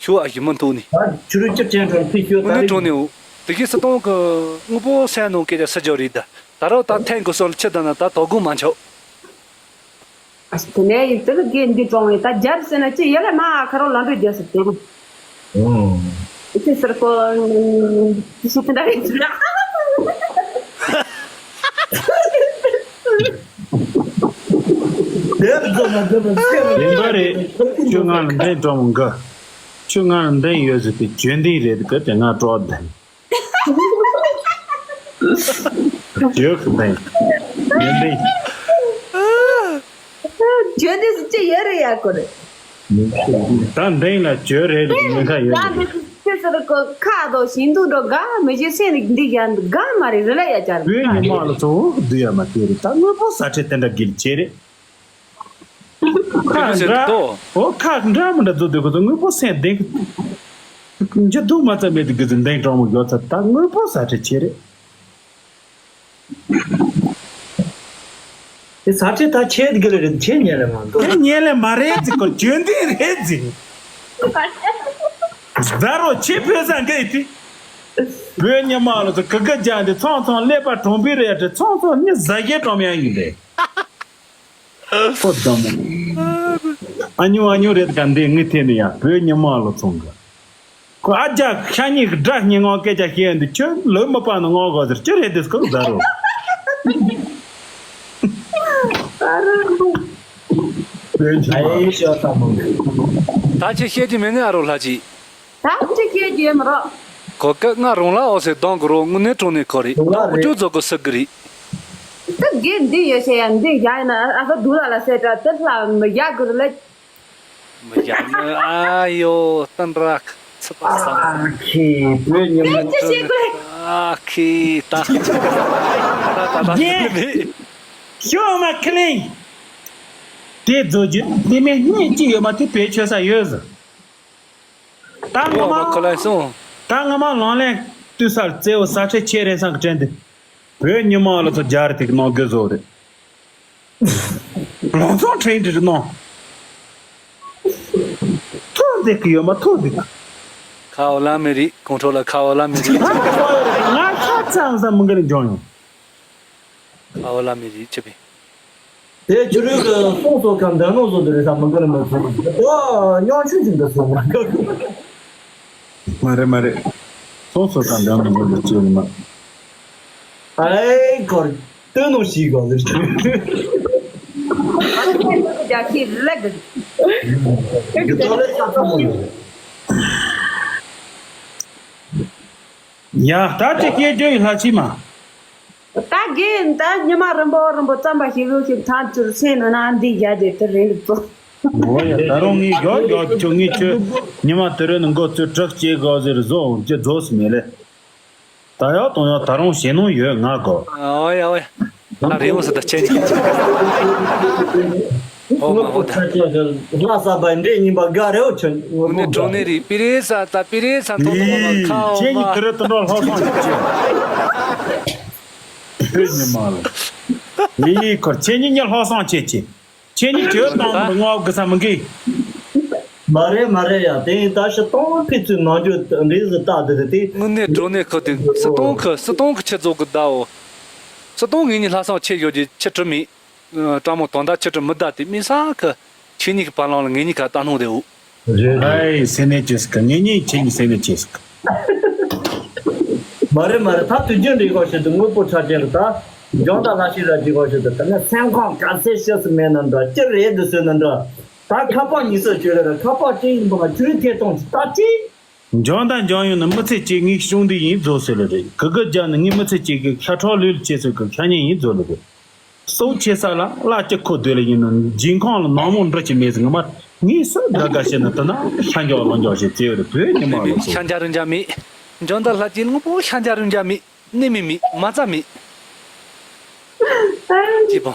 ཤུ་ཨ་ཞི་མ་འཐུག་ནི། ད་ཆུ་རུ་ཅིབ་ཅན་གྲོང་ཚིག་ཤོད་ད་དངོས་གནས་རེད། དྲང་ནས་འོ། དེ་གི་སྲིད་དོན་གི་དངོས་པོ་སེམས་ནང་སྐད་ཆ་སྲིད་ཇོ་རེད་ད། ད་རོ་ད་ཐེངས་གི་སོ་ལ་ཆི་ད་ན་ད་དོ་དགོང་མ་འཆོག་ཨ་ཞི་དེ་ནས་ཡིན་དེ་གི་འདི་གྲོང་ཡིན་ད་རྒྱབ་ཟེར་ན་ཅི་ཡ་ལས་མ་ཨ་ཁ་རོ་ལ་འགྲོ་རྒྱབ་ཟེར་དེ་རུ། ཨོ། ཅི་ཟེར་གོ་ཅི་ཞིག་དེ་འདྲ་རེད་ཟེར། དེབ་རྫོགས་ན་འདི་མི་ཚེ་རིང་པོ་རེད། ཁྱོད་ང་ལ་འདན་གྲོང་མོ་འགའ། ཁྱོད་ང་ལ་འདན་ཡོད་ཟེར་ཏེ་བརྗོད་འདི་རེད་གི་དེ་ང་སྤྲོ་འདན། བརྗོད་གི་འདན། བརྗོད་འདི། བརྗོད་འདི་སུ་ཅི་ཡོད་རེད་ཡ་གོ་རེད། ད་འདན་ལ་བརྗོད་རེད་མི་ཁ་ཡོད་ད་རེད། འདི་སུ་ཅི་ཟེར་གོ་ཁ་དོ་ཞིང་དུ་འགྲོ་དགའ་མི་ཞིག་སེམས་ནི་འདི་ཡང་དགའ་མ་རེད་རེད་ལ་ཡ་ཅར། བོད་ཉི་མ་ལ་ཚོ་འདི་ཡ་མ་དེ་རེད་ད་དངོས་པོ་ཟ་ཁྲེ་དེ་འདྲ་གིལ་ཆེ་རེད། ཁ་འདྲ། འོ་ཁ་འདྲ་མི་འདྲ་བཟོ་དུས་ཁོ་ཚོ་དངོས་པོ་སེམས་ལྡན་གི། འཇི་སྡུག་མ་ཚད་མེད་དུ་གི་ཚོ་འདན་གྲོང་མོ་ཡོད་ཚ་ད་དངོས་པོ་ཟ་ཁྲེ་ཆེ་རེད། དེ་ཟ་ཁྲེ་ད་ཆེ་གི་རེད་ཆེ་ཉན་ལེ་མ་འདུག་དེ་ཉན་ལེ་མ་རེད་ཟི་ཁོ་བརྗོད་འདི་རེད་ཟི། ཟ་རོ་ཆེ་བོད་ས་འགའ་ཡི་དེ། བོད་ཉི་མ་ལ་ཚོ་གི་གི་རྒྱ་འདི་ཚང་ཚང་ཀླད་པ་གྲོང་པའི་རེད་དེ་ཚང་ཚང་མི་ཟ་རྒྱལ་གྲོང་ཡང་ཡིན་རེད། ཨོ་དམ། ཨ་ཉུ་ཨ་ཉུ་རེད་ག་འདི་ངི་ཐེ་ནི་ཡ་བོད་ཉི་མ་ལོ་ཚོང་གི། ཁོ་ཨ་རྒྱ་ཤ་ཉིག་སྒྲ་སྙི་ངོ་སྐད་ཆ་ཤེས་འདི་ཁྱོད་ལོས་མི་པ་ནི་ངོ་གོ་ཟེར་ཅི་རེད་དེ་སྐོར་ཟ་རོ། བོད་ཉི་མ། ད་ཅི་བཤད་ཀྱི་མེད་ནི་ཨ་རོ་ལྷ་ཅི། ད་ཅི་སྐད་རྒྱལ་མི་རོགས། གོ་སྐབས་ང་རང་ལ་འོ་ཟེར་གདོང་གི་རོ་དངོས་གནས་དྲང་གནས་ཁོ་རེད། རང་ལ་རེད། ཨུ་ཅུ་ཛོ་གི་སི་གི་རེད། ད་དགེ་འདི་ཡོད་ཤེ་ཡ་འདི་ཡ་ཡིན་ན་ཨ་ས་དུ་ལ་ལ་སེ་ཏྲ་ཏི་ལ་མི་ཡ་གི་རེད་ལ། མི་ཡ་ནི་ཨ་ཡོ་སྟན་ར་ཁ་ ཚུད་པ་བསམ། ཨ་ཁེ་བོད་ཉི་མ། ཅི་བྱེད་དགོས། ཨ་ཁེ་ད་ད་ད་ད་རྒན། ཤོག་མ་ཁི་ལིང་། དེ་རྫོགས་རྒྱུ་དེ་མིན་སྣེ་གཅིག་ཡོད་མ་དེ་བེད་སྤྱོད་ས་ཡོད་ཟེར། ད་ངོ་ཨོ་མ་མ་ཁོ་ལ་སོང་། ད་ངོ་མ་ལོང་ལེན་དུས་སར་རྩེའུ་ས་ཁྲའི་ཆེ་རེ་སང་གི་དྲན་དུ། བོད་ཉི་མ་ལ་ཚོ་རྒྱ་རི་ཐིག་གནང་དགོས་བཟོ་རེད། ལོང་ཚོང་ཁྲེང་འདྲི་གནང་། ཐོ་འདེགས་ཀྱི་ཡོད་མ་ཐོ་འདེགས། ཁ་འོ་ལ་མི་རིགས་གོང་ཁྲོ་ལ་ཁ་འོ་ལ་མི་རིགས། ང་ཤ་ཚ་ས་མི་འགལ་འཇོང་ཡོང་། ཁ་འོ་ལ་མི་རིགས་ཆི་པི། དེ་ཆུ་རུད་ཀྱི་སོང་སོ་ཁམས་འདོན་ནོ་བཟོ་འདི་རེད་ས་མི་འགལ་མི་ཚོ། ཨོ་ཉོ་ཆུ་ཆུ་འདི་སོང་། མ་རེད་མ་རེད། སོང་སོ་ཁམས་འདོན་ནོ་བཟོ་འདི་ཅི་ཡོད་མ། ཨའི་ཁོར་ལྟོས་ནོ་ཞིག་གོ་ཟེར། རྒྱ་ཆེ་ལེགས། ཡོད་ལེ་ཆ་ཚང་མོ་ཡོད། ཡ་ད་ཅི་སྐད་བརྗོད་ཡི་ལྷ་ཕྱི་མ། ད་དགེ་ད་ཉི་མ་རིན་པོ་རིན་པོ་རྩམ་པ་ཞིག་ཡོད་ཞིག་ཐང་ཚུར་སེམས་ནང་ན་འདི་བཞག་དེ་དེ་རིང་ལ་ཚོ། འོ་ཡ་ད་རུང་ངས་ཡོད་ཡོད་ཁྱོད་ངས་ཁྱོད་ཉི་མ་དེ་རིང་ནི་མགོ་ཚོས་དྲག་སྐྱེ་དགོས་ཟེར་བཟོ་འོང་ཅི་རྫོགས་སུ་མེད་ལེ། ད་ཡག་དང་ཡག་ད་རུང་ཞེད་སྣང་ཡོད་ང་གོ། ཨོ་ཡ་ཨོ་ཡ། ད་རེ་འོང་ས་ད་ཆེན་ཆེན། ཨོ་མ་ཨོ་ད། ལྷ་ས་པ་འདྲེ་ཉིན་པ་དགའ་རེའོ་ཆོན། དངོས་གནས་གྲོང་ནས་རིག་པི་རེ་ས་ད་པི་རེ་ས་མཐོང་མཐོང་མ་ཁ་འོ་ཁྱེད་ཉིད་མ། དུ་རེ་དུ་འགྲོ་ལྷག་སོང་ཡོད་ཅེས། ཕུད་ཉི་མ་ལ། ལི་ཡི་ཁོར་ཁྱེད་ཉིད་ཉིད་ལྷག་སོང་ཆེ་ཆེ། ཁྱེད་ཉིད་གྱོད་དང་མི་ངོ་གི་ས་མི་འགི། མ་རེད་མ་རེད་ཡ་དེ་ཡིན་ད་ཕྱི་གཏོང་ཕི་ཚུའི་ནང་རྒྱུ་འདྲེས་སུ་བཏགས་དེ་དེ་དེ། དངོས་གནས་གྲོང་ནས་ཁོ་དེ་སུ་གཏོང་ཁི་སུ་གཏོང་ཁི་ཆི་རྫོགས་གི་ད་འོ། སུ་གཏོང་ངེད་གཉིས་ལྷག་སོང་ཆེ་ཡོད་ཀྱི་ཆི་ཁྲི་མེད། ཀྲང་མོ་དོན་དག་ཆི་ཁྲི་མི་ད་དེ་མི་ས་ཁི། ཁྱེད་གཉིས་ཀྱི་བར་ལང་ལ་ངེད་གཉིས་ཀ་ལྟ་སྣང་དེ་འོ། རེད་རེད། ཨའི་སེ་ནེ་ཅེས་ཀ་ངེད་གཉིས་ཁྱེད་གཉིས་སེ་ནེ་ཅེས་ཀ། མ་རེད་མ་རེད་ད་དུས་རྒྱུན་རེད་གོ་ཞིག་ཏུ་དངོས་པོ་ཆ་ཅན་རེད་ད། འཇོན་དང་ལྷ་ཤི་ར་ཅིག་གོ་ཞིག་ཏུ་ད་ནི་སེམས་ཁོང་ག་ཚད་ཤེས་སུ་མེད་ན་འདྲ་ཅི་རེད་འདི་སོས་ན་འདྲ། ད་ཁ་པར་ཉིས་སུ་བྱོས་རེད་ཁ་པར་ཅི་ཡིན་པ་ང་ཁྱོད་ཐད་གཏོང་ཅིག་ད་ཅི། འཇོན་དང་འཇོན་ཡོང་ན་མི་ཚེ་གཅིག་ངའི་གཞུང་འདི་ཡིན་རྫོགས་ཟེར་ལ་རེད་གི་གི་རྒྱ་ནི་ངའི་མི་ཚེ་གཅིག་གི་ཤ་ཁྲག་ལུས་ལ་སྐྱེས་ཚོད་ཀྱི་ཤ་ཉེ་ཡིན་རྫོགས་ལ་རེད། སྲོག་ཆེ་ས་ལ་བླ་སྤྱི་ཁོ་སྡོད་ལ་ཡིན་ནོ་སྦྱིན་ཁང་ལ་ནག་མོ་འབྲི་ཅི་མེད་ཟིན་ང་མ་ངས་སུ་དགའ་དགའ་བྱས་ན་དེ་ན་ཤ་འཇོག་ལོ་འཇོག་བྱེད་རྩེ་བར་བོད་ཉི་མ་ལ་སོ། ཤ་འཇའ་རུ་འཇའ་མེད། འཇོན་དང་ལྷ་སྐྱིད་ངུ་པོ་ཤ་འཇའ་རུ་འཇའ་མེད་ནི་མི་མེད་མ་རྩ་མེད། ཅི་པོ།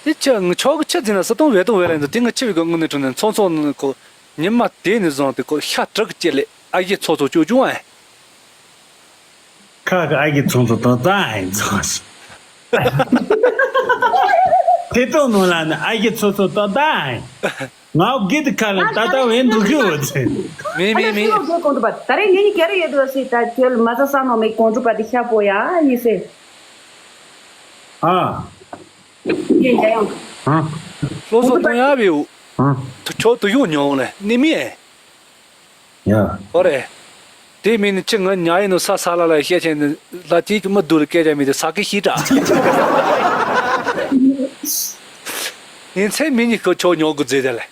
དེ་ཆ་ངུ་ཆོག་གི་ཆ་ཟིན་ན་སུ་གཏོང་བས་གཏོང་བས་ལ་འདུག་དེ་ངུ་ཆི་བའི་གི་དངོས་གནས་དྲང་གནས་ཚོང་ཚོང་ནི་ཁོ་ཉི་མ་དེ་ནས་བཟུང་སྟེ་ཁོ་ཤ་དྲག་གི་ལས་ཨ་ཡེ་ཚོ་ཚོ་ཅོ་ཅུང་ཨེ། ཁ་གི་ཨ་ཡེ་ཚོང་ཚོ་ཏོ་ཏ་ཨེ་ཚོ། དེ་དོ་ནོ་ལ་ནི་ཨ་ཡེ་ཚོ་ཚོ་ཏོ་ཏ་ཨེ། ང་གི་དི་ཁ་ལ་ཏ་ཏ་བེ་འདུག་གི་འོ་ཚེ། མེ་མེ་མེ། ད་རེས་ངེད་གཉིས་ཀྱི་རེ་ཡོད་དོ་སི་ད་ཁྱོད་མ་ཟ་ས་ནོ་མེ་གོང་གྲུ་པ་དི་ཤ་པོ་ཡ་ཡི་སེ། ཨ། ཡིན་ད་ཡང་། ཨ། སོ་སོ་གཏོང་ཡ་བེའུ། ཨ། ཐུ་ཆོ་དུ་ཡོ་ཉོང་ལེ་ནི་མི་ཨེ། ཡ། ཧོ་རེ། དེ་མིན་ནི་ཅི་ང་ཉ་ཡིན་ནོ་ས་ས་ལ་ལ་བཤད་ཆེན་ནི་ལ་ཅིག་གི་མི་སྡུག་ལ་སྐད་ཆ་མི་དེ་ས་ཀི་ཤི་དྲ། ཡིན་ཚེ་མི་ཉིད་ཁོ་ཆོ་ཉོ་དགོས་རྫས་དེ་ལེ།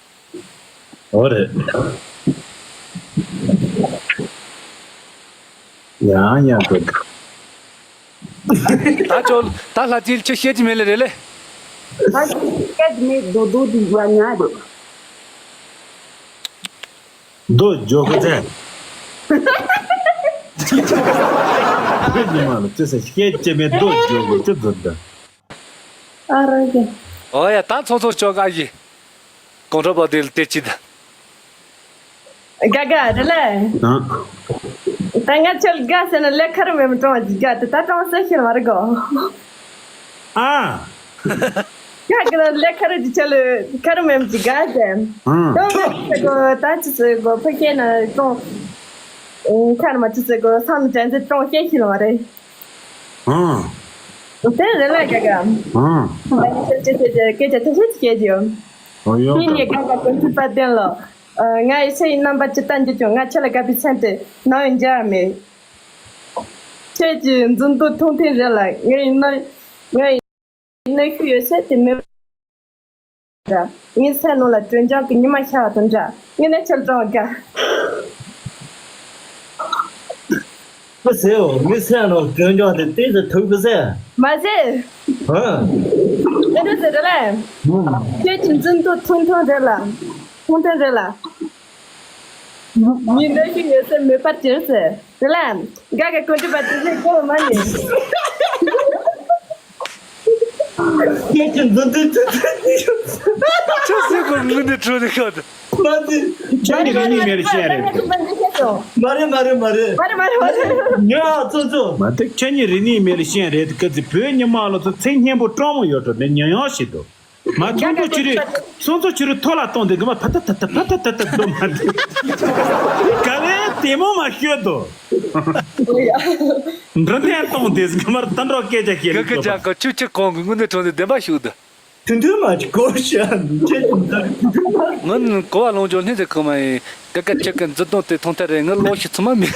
ཧོ་རེ། ཡང་ཡང་དགོས། ད་ཅོ་ད་ལྷ་ཅིལ་ཆི་བཤད་ཀྱི་མེད་ལེ་རེད་ལེ། ད་སྐད་མེད་རྡོ་རྡོ་དེ་ཡ་ཉ་རེད། རྡོ་འཇོག་གི་ཚེ། ཁྱེད་ཉི་མ་ལ་ཅི་ཟེར་སྐད་ཅི་མེད་རྡོ་འཇོག་གི་ཅི་འཛུལ་འདི། ཨ་རོ་གི། ཨོ་ཡ་ད་ཚོ་ཚོ་ཅོག་ཨ་ཡི། གོང་ཁྲོ་པ་དེ་ལ་དེ་ཅི་ད། དགའ་དགའ་རེད་ལེ། ཨ། ད་ང་ཆོ་ལ་དགའ་ཟེར་ན་ལས་ཁ་རུ་མེད་མི་གྲོང་བ་ཅིག་དགའ་དེ་ད་གྲོང་གསེབ་ཤེས་མ་རེད་གོ། ཨ། དགའ་གི་ན་ལས་ཁ་རུ་ཅིག་ཆ་ལུ་ཁ་རུ་མེད་མི་ཅིག་དགའ་ཟེར། ཨ། གྲོང་གསེབ་ཤེས་གོ་ད་ཅི་ཟེར་གོ་ཕ་ཁྱེད་ན་གྲོང་། ཁ་རུ་མ་ཅི་ཟེར་གོ་སང་དྲན་ཚེ་གྲོང་གསེབ་ཤེས་མ་རེད། ཨ། དེ་རེད་ལ་དགའ་དགའ། ཨ། ང་ཡི་ཆེ་ཆེ་ཆེ་ཆེ་སྐད་ཆ་ཐུང་ཐུང་ཅིག་བཤད་རྒྱུ། ཨོ་ཡོད་ཡིན་ནས་དགའ་དགའ་དགོན་ཚུལ་པ་བསྟན་ལོ། ཨ། ང་ཡི་ཆེ་ཡི་རྣམ་པ་ཅི་ལྟ་འགྱུར་ཀྱང་ང་ཆེ་ལ་དགའ་བའི་སེམས་དེ་ནམ་ཡང་འཇལ་བ་མེད། ཁྱེད་ཀྱི་འཛུམ་མདོག་ཐུང་ཐུང་རེད་ལ་ངའི་ནང་ངའི་ནང་ཤུགས་ཡོད་ཚད་དེ་མེད། འདྲ། ངའི་སེམས་ནང་ལ་སྒྲོལ་ལྗང་གི་ཉི་མ་ཤར་བ་དང་འདྲ། ངས་ནས་ཁྱེད་ལ་དྲང་དགའ། མི་ཟེར་འོ་མི་སེམས་ནང་སྒྲོལ་ལྗང་དེ་ཏོག་ཙམ་ཐུག་གི་ཟེར། མ་ཟེར། ཧ། ཨེ་འདྲ་ཟེར་རེད་ལ། ཁྱོད་ཀྱི་འཛུམ་མདོག་ཐུང་ཐུང་རེད་ལ། ཐུང་ཐུང་རེད་ལ། མི་འདོད་ཤིང་ཡོད་ཚད་མེད་པར་གྱུར་ཟེར། དེ་ལ་དགའ་དགའ་ཀུན་སྒྲུབ་པ་དེ་ཚོས་གོ་མ་ནི། ཁྱེད་ཀྱི་འཛིན་དོན་ཅི་ཚད་ནི་ཡོད། ཆུ་སྲིན་པོར་མི་འདི་ཁྲོད་ནས་ཤོད། མ་དེ་ཁྱེད་ཀྱི་རིག་གནས་མེད་ལ་ཤེས་རེད། མ་རེད་མ་རེད་མ་རེད། མ་རེད་མ་རེད་མ་རེད། ཉོ་ཨ་ཙོ་ཙོ། མ་དེ་ཁྱེད་ཀྱི་རིག་གནས་མེད་ལ་ཤེས་རེད། སྐད་ཅིག་བོད་ཉི་མ་ལོ་ཚོ་ཚེ་སྙན་པོ་སྤྲང་མོ་ཡོད་འགྲོ་ནས་ཉོ་ཡང་ཤེས་འདུག་མ་ཚོང་ཚོ་ཁྱོད་རེད། ཚོང་ཚོ་ཁྱོད་རེད། ཐོ་ལ་གཏོང་དེ་གི་མ་ཕ་ཏ་ཏ་ཏ་ཕ་ཏ་ཏ་ཏ་སྡོད་མ་འདི། ག་ལེ་དེ་མོ་མ་ཤོད་དོ། འགྲོ་དེ་གཏོང་དེ་གི་མར་ད་འགྲོ་སྐད་ཆ་བཤད་གི་གི་ཅག་གི་ཆུ་ཆུ་གོང་གི་དངོས་གནས་གྲོང་དེ་བདེན་པ་ཞུགས་དུ། ཐུན་ཐུན་མ་ཅིག་གོ་ཤ་འདི་ཆེ་ཅིག་འདི་ཐུན་ཐུན་མ། ངི་གོ་བ་ལོངས་སྦྱོར་སྣེ་ཟིག་གང་མ་ཡིན། ག་ག་ཅག་གི་འཛུལ་དོན་དེ་མཐོང་ཐལ་རེད། ངི་ལོ་ཤི་ཚོད་མ་མེད།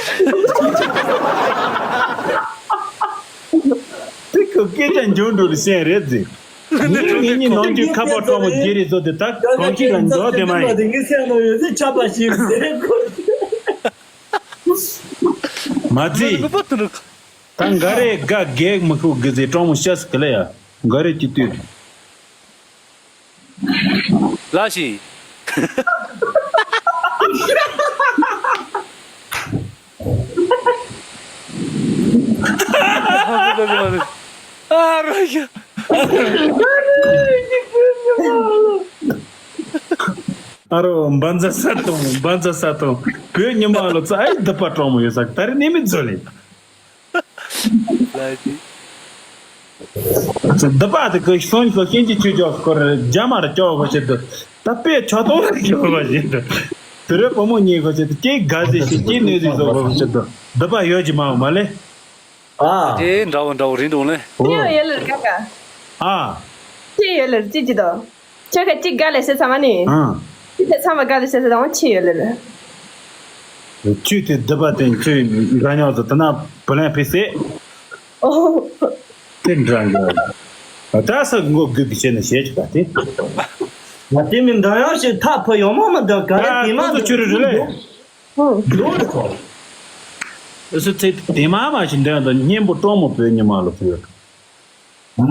དེ་ཁོ་སྐད་ཆ་འཇོན་འགྲོ་ལ་ཤེས་རེད་ཟེར། ངས་ངེད་གཉིས་ནང་རྒྱུད་ཁ་པར་གཏོང་བ་བརྗེ་རེས་བཟོ་དེ་ད་གང་ཅི་ལ་འཇོག་དེ་མ་ཡིན། ངས་སེམས་ནང་ཡོད་ཚད་ཆགས་པ་ཞིག་ཟེར་གོ། མ་ཚིག་ངི་པ་དུ་རུ། ད་འགའ་རེ་དགའ་གེག་མི་ཤོག་གི་ཟེར་སྤྲང་མོ་ཤ་སི་གི་ལ་ཡ། འགའ་རེ་ཅི་ལྟོས། ལ་ཞིག་ཨ་རོ་ཡ། ཨ་རོ་འབའ་འཛའ་ས་དང་འབའ་འཛའ་ས་དང་བོད་ཉི་མ་ལོ་ཚ་ཨའི་སྡུག་པ་སྤྲང་མོ་ཡོད་ས་ད་རེ་ནས་མི་འཛོལ་ལེ། ལ་ཞིག་འདི་པ་དེ་གི་སོན་གི་ཤན་གྱི་ཆོས་ཅོག་སྐོར་རྒྱ་མར་སྐྱོ་བ་བྱེད་དུ། ད་པས་ཆོ་ཏོང་ལ་སྐྱོ་བ་བྱེད་དུ། དེ་རེ་བུ་མོ་གཉིས་གོ་བྱེད་དུ་སྐྱེ་དགའ་ཟེ་ཞིག་སྐྱེ་ནུས་ཟིག་བཟོ་བ་བྱེད་དུ། འདི་པ་ཡོད་ཀྱི་མ་མ་ལེ། ཨ། དེ་འདྲ་བོ་འདྲ་བོ་རིན་འགྲོ་ལེ། ཨོ། ཡོད་ལེ་ར་ག་ག་ཨ། ཅི་ཡོད་ལེ་ར་ཅི་ཅི་དོ། ཁྱོད་ཁ་ཅིག་དགའ་ལས་བྱེད་ཚང་མ་ནི། ཨང་། ཅི་ཐད་ཚང་མ་དགའ་ལས་བྱེད་ཚང་མ་ཆི་ཡོད་ལེ་རེད། ཆུ་དེ་སྡུད་པ་དེ་ཆུ་འདྲ་མཉམ་དུ་དེ་ན་བུ་ལན་ཕེ་སེ། ཨོ། དེ་འདྲ་འགྲོ། ད་ས་མགོ་སྒུག་གི་བྱས་ནས་བྱེད་ཀྱི་པ་དེ། ང་དེ་མིན་འདྲ་ཡང་ཞིག་ཐག་ཕུ་ཡོང་མ་མི་འདུག་ག་རེ་ཨ་དེ་མ་ཁོ་ཚོ་ཆུ་རུ་རུ་ལེ། ཨུ། འགྲོ་རུ་ཁོ། ཨུ་སུ་ཚེ་དེ་མ་མ་ཞིག་འདོན་དང་སྙན་པོ་སྤྲང་མོ་བོད་ཉི་མ་ལ་ཕུལ། This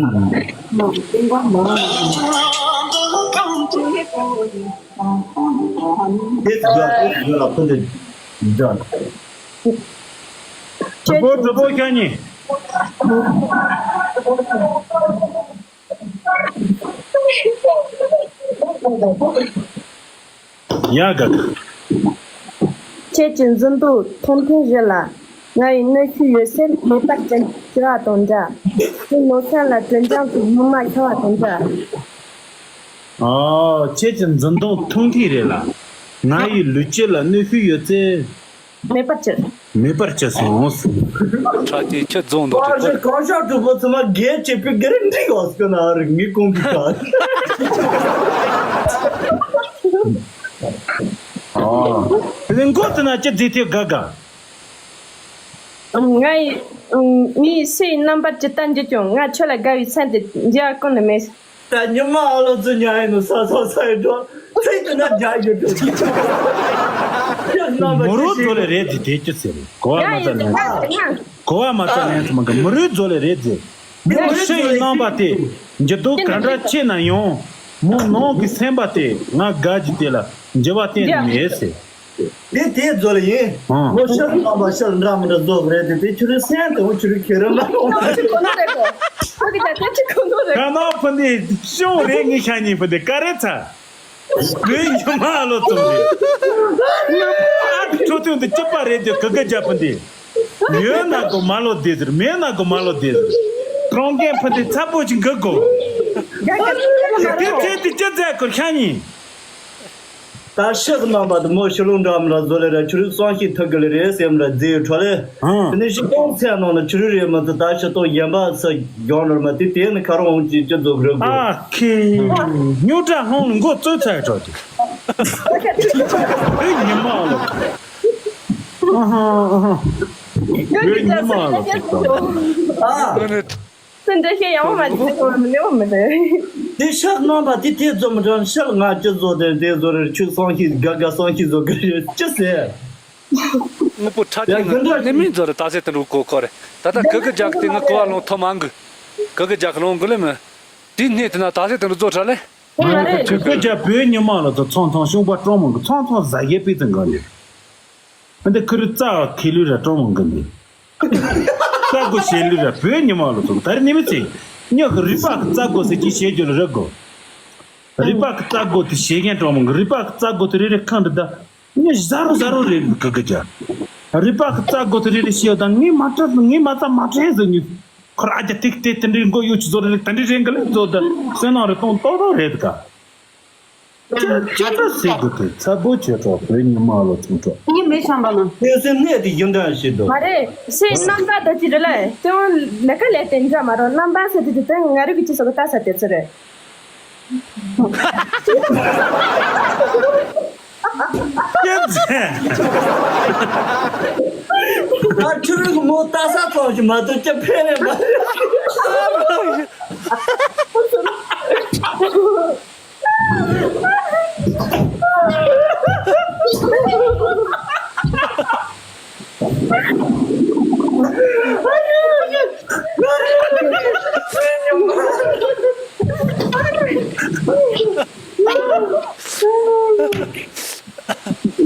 girl, this girl, put it down. Triple, triple, can you? ཡ་ག་ག་ཁྱེད་ཀྱི་འཛིན་དུ་མཐོང་ཐེངས་རེ་ལ། ང་ཡི་གནོན་ཤུགས་ཡོད་སེམས་མེད་པར་གྱུར་གྱུར་བ་དང་འདྲ། དེ་ནོར་སེམས་ལ་དྲིན་ཅན་གྱི་ཉི་མ་ཤར་བ་དང་འདྲ། ཨོ། ཁྱེད་ཀྱི་འཛིན་དུ་མཐོང་ཐེངས་རེ་ལ། ང་ཡི་ལུས་སྐྱེས་ལ་གནོན་ཤུགས་ཡོད་ཚེ། མེད་པར་གྱུར། མེད་པར་གྱུར་སོང་། ཁྲ་ཅིག་ཁྱི་རྫོང་དུ་པར་ཞིག་གང་ཤར་དུ་པོ་ཚོ་མ་རྒྱལ་བྱེད་པའི་གི་རིན་འགྲིག་འོ་སྐྱོ་ན་རིག་མི་ཀུང་གི་ཁ། ཨོ། ལིང་གོ་དེ་ན་ཅི་བརྫིས་ཐེབས་དགའ་དགའ། ང་ཡི་ངའི་སེམས་རྣམ་པར་ཇི་ལྟར་འགྱུར་ཀྱང་ང་ཁྱོད་ལ་དགའ་བའི་སེམས་དེ་འཇལ་ཀུན་ནས་མེད། ད་ཉི་མ་ཨ་ལོ་ཚོ་ཉ་ཡིན་ནོ་ས་ས་ས་ཡི་འགྲོ་ཚེ་དེ་ན་རྒྱ་ཡོད་འགྲོ་ཅི་ཆོག་ཁྱོད་རྣམ་པ་མོ་རོ་ཅི་ཚོ་ལས་རེད་དེ་དེ་ཅི་ཟེར་གོ་བ་མ་ཚ་ནས་ཚ་མ་ག་གོ་བ་མ་ཚ་ནས་ཚ་མ་ག་མོ་རོའི་ཚོ་ལས་རེད་དེ་མོ་ཤི་ཡི་རྣམ་པ་དེ་འགྱུར་ལྡོག་ག་འདྲ་ཆེ་ན་ཡང་མོ་ནང་གི་སེམས་པ་དེ་ང་དགའ་གི་དེ་ལ་འགྱུར་བ་གཏན་ནས་མེད་ཟེར། དེ་དེ་ཛོ་ལ་ཡིན། ཨང་། མོ་ཤར་རྣམ་པ་ཤར་འདྲ་མི་འདྲ་ཛོ་རེད་དེ་དེ་ཁྱོད་རའི་སེམས་དང་ཁྱོད་རའི་ཁེ་ར་མ་ལོང་། ཁོ་གི་ད་དེ་ཅི་གོ་ནོ་རེད། ད་ནང་ཕུ་འདི་ཤོང་རེད། ངས་ཤ་ཉིན་ཕུ་འདི་ཀ་རེ་ཚ། བོད་ཉི་མ་ལོ་ཙམ་རེད། ཨ་ཁྲོ་ཐུང་འདི་སྐྱིད་པ་རེད་དེ་གི་གི་རྒྱ་ཕུ་འདི། ཡོད་ན་གོ་མ་ལོ་དེ་ཟེར་མེད་ན་གོ་མ་ལོ་དེ་ཟེར། གྲོང་ཁྱེར་ཕུ་འདི་ཚ་པོ་ཅིག་གི་གོ། དེ་དེ་དེ་དེ་ཅི་ཛ་གོ་ཤ་ཉིན། ད་ཤི་ཟི་མ་པ་དུ་མོ་ཤི་ལུང་འདྲ་མི་ར་བཟོ་ལེ་ར་ཆུ་རུ་གསང་ཤི་ཐུག་གི་ལེ་རེད་སེམས་ར་རྫི་ཡོད་ཁྲོ་ལེ། ཨང་། དེ་ནས་ཤི་ཀོང་ཚེ་ནང་ལ་ཆུ་རུ་རེད་མི་ཚོ་ད་ཤི་ཏོ་ཡན་པ་ཚ་གྱོང་ནོར་མ་དེ་དེ་ནི་ཁ་རོང་འོང་ཅི་ཅི་རྫོགས་རེད་གོ། ཨ་ཁེ། སྨྱོ་དྲ་ཧོང་ལ་མགོ་བཙོས་ཚར་ཁྲོ་དེ། ཨེ་ཉི་མ་ལོ། ཨ་ཧ་ཨ་ཧ། ཨེ་ཉི་མ་ལོ་ཁེ་ཏོ། ཨ། སེམས་ཁྲལ་བཤད་ཡག་པོ་མ་བྱེད་ཁོ་མི་ནུས་པ་མི་རེད། དེ་ཤག་རྣམ་པ་དེ་དེ་ཚོ་མི་དྲན་ཤག་ང་ཅི་བཟོ་དེ་དེ་བཟོ་རེད་ཁྱོད་སང་ཤི་དགའ་དགའ་སང་ཤི་བཟོ་གི་རེད་ཅི་ཟེར། དངོས་པོ་ཁྲ་ཅིག་ང་ནི་མིན་བཟོ་རེད་ད་ཟེར་དུ་འགྲོ་གོ་ཁོ་རེད་ད་ལྟ་གི་གི་རྒྱག་གི་དེ་ང་གོ་བ་ལོང་ཐོ་མང་གི་གི་གི་རྒྱག་གི་ལོང་གི་ལེ་མི་དེ་སྣེ་དེ་ན་ད་ཟེར་དུ་འགྲོ་བཟོ་ཁྲ་ལེ། ང་ནི་གི་གི་རྒྱག་བོད་ཉི་མ་ལ་ཚོ་ཚང་ཚང་ཤུང་པ་ཀྲོང་མང་གི་ཚང་ཚང་ཟ་ཡེ་པི་ཙི་འགའ་ནི། འདི་ཁུ་རུ་རྩ་བ་ཁེ་ལུས་ར་གྲོང་མོ་འགི་འདི། རྩ་དགོ་ཞེས་ལུས་ར་བོད་ཉི་མ་ལོ་ཚོ་ད་རེ་ནི་མི་ཚེ། ཉག་གི་རི་པག་གི་རྩ་དགོ་ཟེར་གྱི་བཤད་རྒྱུ་ལ་རེ་དགོ། རི་པག་གི་རྩ་དགོ་དེ་བཤད་མཁན་གྲོང་མོ་གི་རི་པག་གི་རྩ་དགོ་དེ་རེ་རེ་ཁང་དུ་ད། ཉག་ཟ་རུ་ཟ་རུ་རེ་གི་གི་ཀྱ། རི་པག་གི་རྩ་དགོ་དེ་རེ་རེ་བཤད་དང་ངའི་མ་དྲན་ངའི་མ་རྩ་མ་དྲན་ཟེར་ཉི། ཁོ་ར་ཨ་ཅག་ཏིག་ཏིག་དེ་འདྲའི་མགོ་གཡོག་ཅི་བཟོ་རེད་དེ་འདྲའི་རེད་འགི་ལེ་བཟོ་ད་སེམས་ནང་རེ་གཏོང་ཏོག་ཏོག་རེད་ཀ། ཅི་ཅི་འདྲ་ཟེར་དགོས་དེ་ཚ་པོ་བྱེད་གྲོགས་བོད་ཉི་མ་ལོ་ཚོང་གྲོགས། ངས་མི་ཤམ་པ་ན། ཁྱོད་སེམས་ནད་དེ་ཡིན་འདྲ་ཞིག་འདུག་མ་རེད། སེ་རྣམ་པ་ད་ཅི་རེད་ལ་དེ་འོང་ལས་ཀ་ལས་དེ་འདྲ་མ་རོ་རྣམ་པ་ཟེར་དེ་དེ་ང་རིག་གི་ཅི་ཟེར་གི་ལྟ་ས་དེ་ཚོ་རེད། སྐྱེ་མཚན། ད་ཁྱོད་རིག་མོ་ལྟ་ས་ཙམ་ཞིག་མ་གཏོགས་སྐྱེ་ཕན་རེད་མ་རེད།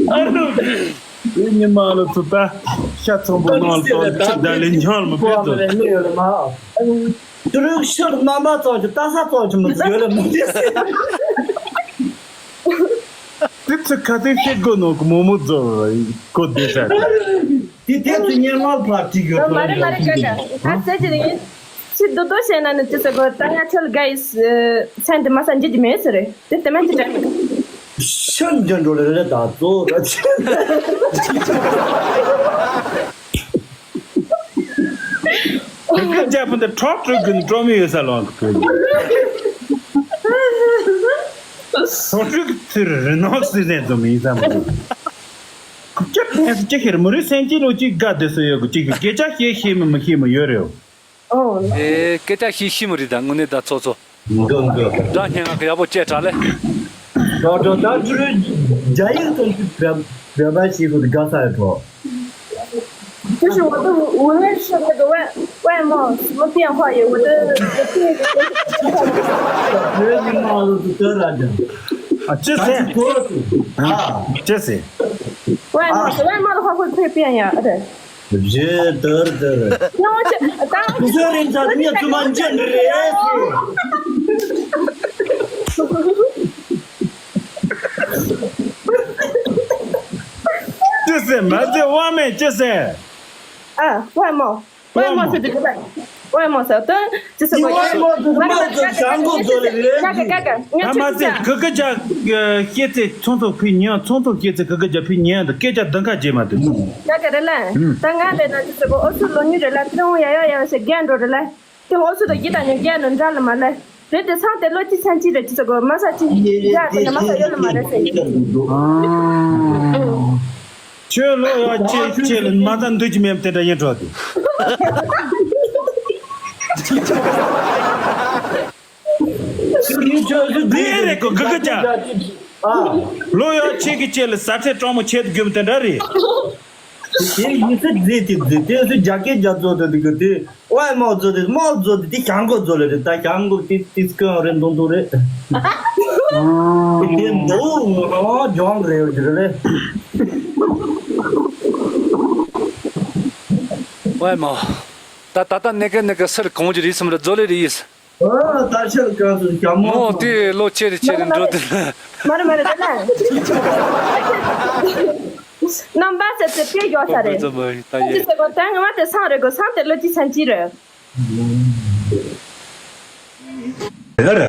ཨ་ནུ། དེ་ཉི་མ་ལ་ཚུ་ད་ཤ་ཚོང་པོ་ནང་ལ་ཏོག་ཅི་ད་ལེ་ཉང་ལ་མི་ཕེབས་དོ། དུ་རུག་ཤར་རྣམ་པ་ཙོག་ཅི་ལྟ་ས་ཙོག་ཅི་མི་ཡོད་ལ་མི་དེ་སེ། དེ་ཚུ་ཁ་ཐེག་ཤེས་དགོས་ནོ་གི་མོ་མོ་རྫོ་གོ་བདེ་ས་དེ། དེ་དེ་ཚུ་ཉེར་མ་ཕར་ཅིག་ཡོད་མ་རེད་མ་རེད་ཀ་ཀ་ཨ་ཙེ་ཅི་ཡིན། ཅི་རྡོ་རྡོ་བཤད་ན་ནི་ཅི་ཟེར་གོ་ད་ང་ཁྲོལ་ག་ཡིས་མཚན་དེ་མ་ས་འཇི་ཅི་མེད་ཟེར་རེད་དེ་དེ་མ་ཅི་དྲན་མི་འདུག་ཤིན་ཅང་འགྲོ་ལེ་རེ་ད་ཙོ་ར་ཆེ། དེ་གི་རྒྱབ་འདི་གྲོགས་སྤྲོད་གི་ནི་སྤྲོ་མི་ཡོད་ས་ལོང་གི་གྲོགས་སྤྲོད་གི་ཚུར་རི་ནོག་སི་ཟེར་ཙམ་ཡིན་ས་མ་རེད། ཁུ་ཅག་ཕན་སི་ཅི་ཁེར་མི་རུ་སེན་ཅི་ལོ་ཅིག་དགའ་བདེ་སོ་ཡོད་གི་ཅིག་གི་སྐད་ཆ་བཤད་ཤེས་མི་མི་ཤེས་མི་ཡོད་རེད། ཨོ། ཨེ་སྐད་ཆ་ཤེས་ཤེས་མི་རེད་ད་དངོས་གནས་ད་ཚོ་ཚོ། འགྲོ་འགྲོ། སྒྲ་སྙན་ངག་གི་ཡག་པོ་བཅད་དྲག་ལེ། འགྲོ་འགྲོ་ད་ཅི་རུ་རྒྱ་ཡིག་ཙམ་ཞིག་བེ་བེ་བ་ཞིག་གི་དགའ་ས་ཡོད་འགྲོ། 就是我的无论是那个外外貌什么变化也，我的我的性格都是变化的。 ཨ་ཅི་ཟེར། ཨ་ཅི་ཟེར། 外貌，外貌的话会不会变呀？啊，对。 རེད་དར་དར། ཡང་ཅི་ད། ཁུ་ཚོ་རིན་ཆ་ངས་ཚུ་མ་འཇོན་རེད། ཅི་ཟེར་མ་ཟེར་དབང་མེད་ཅི་ཟེར། ཨ་དབང་མོ། དབང་མོ་ཟེར་དུས་ད། དབང་མོ་ཟེར་དུས་ཅི་ཟེར་གོ་ཡ། དབང་མོ་ཟེར་དུས་དབང་མོ་ཟེར་ཞང་གོ་ཚོ་ལ་རེད། ད་ག་ག་ག་ད་མ་ཟེར་གི་གི་ཇ་ཤེས་ཚེ་ཚོང་ཚོགས་ཕི་ཉན་ཚོང་ཚོགས་ཤེས་ཚེ་གི་གི་ཇ་ཕི་ཉན་དུ་སྐད་ཆ་འདི་ཁ་རྗེས་མ་དུ། ད་ག་རེད་ལ། ད་ང་དེ་ན་ཅི་ཟེར་གོ་ཨོ་སུ་ལོ་ཉུ་རེད་ལ་ཏི་རུང་ཡ་ཡ་ཡ་ཟེར་རྒན་འགྲོ་རེད་ལ། དེ་ཨོ་སུ་དང་ཡི་དང་ཉམས་རྒྱལ་ནང་འདྲ་ལ་མ་ལེ། རེད་དེ་སང་དེ་ལོ་གཅིག་ཚན་གཅིག་རེད་ཅི་ཟེར་གོ་མ་ས་གཅིག་ཡ་དེ་ན་མ་ས་ཡོད་ལ་མ་རེད་ཟེར། ཨ། ཁྱོད་ལོ་ཡ་ཆེ་ཆེ་ལ་མ་ས་འདུག་གི་མེད་དེ་འདྲ་ཡིན་འགྲོ་དེ། དེ་རེད་གོ་གི་གི་ཅག་ལོ་ཡ་ཆེ་གི་ཆེ་ལ་ས་ཁྲལ་སྤྲང་མོ་ཆེ་དུ་རྒྱུ་དེ་འདྲ་རེད། དེ་ཡིན་ཚེ་རྫས་དེ་རྫས་དེ་སུ་རྒྱ་སྐད་རྒྱ་མཚོ་དེ་དེ་གི་དེ་ཝའི་མའོ་མཚོ་དེ་མའོ་མཚོ་དེ་དེ་ཞང་གོ་མཚོ་ལ་རེད་ད་ཞང་གོ་དེ་དེ་སྐོན་རེད་མདོང་མདོང་རེད། དེ་མདོ་ངོ་ལྗོངས་རེད་ཡོད་རེད། ཝའི་མའོ། ད་ད་ལྟ་ནེ་གེ་ནེ་གེ་སར་གོང་ཇི་རིས་སམ་ར་ཛོ་ལེ་རིས། ཨོ་ད་ཆེར་གང་དུ་ཞྭ་མོ། མོ་དེ་ལོ་ཆེ་རེ་ཆེ་རེ་འགྲོ་དེ་ལ། མ་རེད་མ་རེད་དེ་ལ། རྣམ་པ་ཟེར་ཚེ་དཔེ་ཡོད་ས་རེད། ད་ཡེ། ཟེར་གོ་ད་ང་མ་དེ་སང་རེད་གོ་སང་དེ་ལོ་གཅིག་ཚན་གཅིག་རེད། ཨ་ར།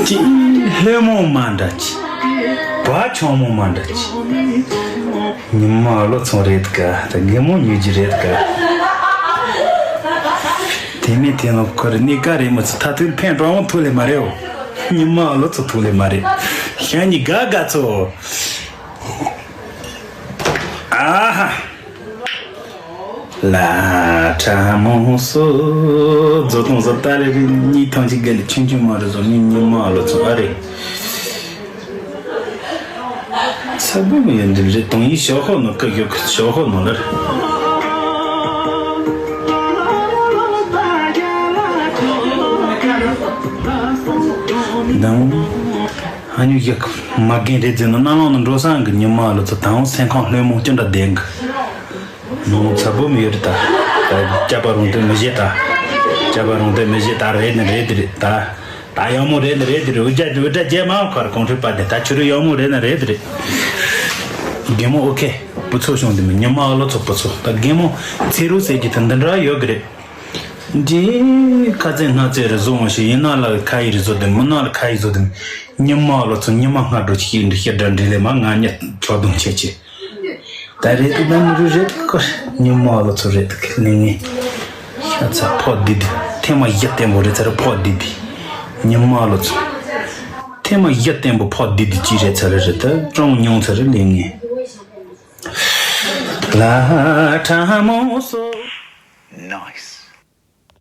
ཅི་ལྷ་མོ་མ་འདྲ་ཅི། བ་ཆུང་མོ་མ་འདྲ་ཅི། ཉི་མ་ལོ་ཚོང་རེད་ཀ་ད་ངེ་མོ་ཉོས་ཀྱི་རེད་ཀ་དེ་མིན་དེ་ནོ་ཁོ་རེ་ནི་ཀ་རེ་མོ་ཚོ་ཐ་ཐུལ་ཕན་པྲང་བོ་ཐུག་ལེ་མ་རེད་འོ། ཉི་མ་ལོ་ཚོ་ཐུག་ལེ་མ་རེད། ཤ་ཉི་ག་ག་ཚོ། ཨ་ཧ། ལ་ཁྲ་མོ་སོ། རྫོ་དང་བཟོ་ལྟ་ལེ་རེ་གཉིས་ཐང་ཅིག་ག་ལེ་ཆུང་ཆུང་མ་རེད་བཟོ་ནི་ཉི་མ་ལོ་ཚོ་ཨ་རེད། ས་བོན་ཡོད་འདི་རེད་དང་ཡིན་ཞོག་ཧོ་ནོ་ཀ་ཡོད་ཀ་ཞོག་ཧོ་ནོ་ལར། དང་། ཨ་ཉུ་ཡག་མ་རྒན་རེད་ཟེར་ན་རྣ་ལམ་ན་འགྲོ་སང་གི་ཉི་མ་ལོ་ཚོ་དང་སེམས་ཁམས་ལྷོད་མོ་ཅི་འདྲ་ལྡན་གི། ནོ་ཚ་བོ་མི་ཡོད་རེད་ད། ད་སྐྱ་པ་རུང་དེ་མི་བྱེད་ད། སྐྱ་པ་རུང་དེ་མི་བྱེད་ད། རེད་ནི་རེད་དེ་རེད་ད། ད་ཡག་མོ་རེད་ནི་རེད་དེ་རེད། འུ་ཅག་འུ་ཅག་རྗེས་མ་ཁར་གོང་ཁྲོས་པ་དེ་ད་ཆུ་རུ་ཡག་མོ་རེད་ནི་རེད་དེ་རེད། རྒན་མོ་ཨོ་ཁེ། བུ་ཚོ་བྱུང་དེ་མི་ཉི་མ་ལོ་ཚོ་བུ་ཚོ་ད་རྒན་མོ་ཚེ་རུ་ཟེར་གྱི་དེ་འདི་འདྲ་ཡོད་གི་རེད། འདི་ཁ་ཚེ་སྣ་ཚེ་རེ་བཟོ་འོང་ཞིག་ཡིན་ན་ལ་ཁ་ཡི་རེ་བཟོ་དེ་མི་ན་ལ་ཁ་ཡི་བཟོ་དེ་ཉི་མ་ལོ་ཚོ་ཉི་མ་སྔ་དྲོ་ཅིག་ཡིན་འདི་ཤེར་འདྲ་འདྲི་ལེ་མ་ང་ཉ་ཆོག་དུང་ཆེ་ཆེ། ད་རེད་དུ་ད་མི་རུ་རེད་ཀོ། ཉི་མ་ལོ་ཚོ་རེད་དུ་ལེ་ངེ། ཤ་ཚ་ཕོ་བདེ་བདེ་ཐེ་མ་ཡ་བརྟན་པོ་རེད་ཚ་རེད་ཕོ་བདེ་བདེ། ཉི་མ་ལོ་ཚོ་ཐེ་མ་ཡ་བརྟན་པོ་ཕོ་བདེ་བདེ་ཅི་རེད་ཚ་རེད་རེད་ད་ཀྲོང་ཉུང་ཚ་རེད་ལེ་ངེ། ལ་ཁྲ་མོ་སོ། Nice.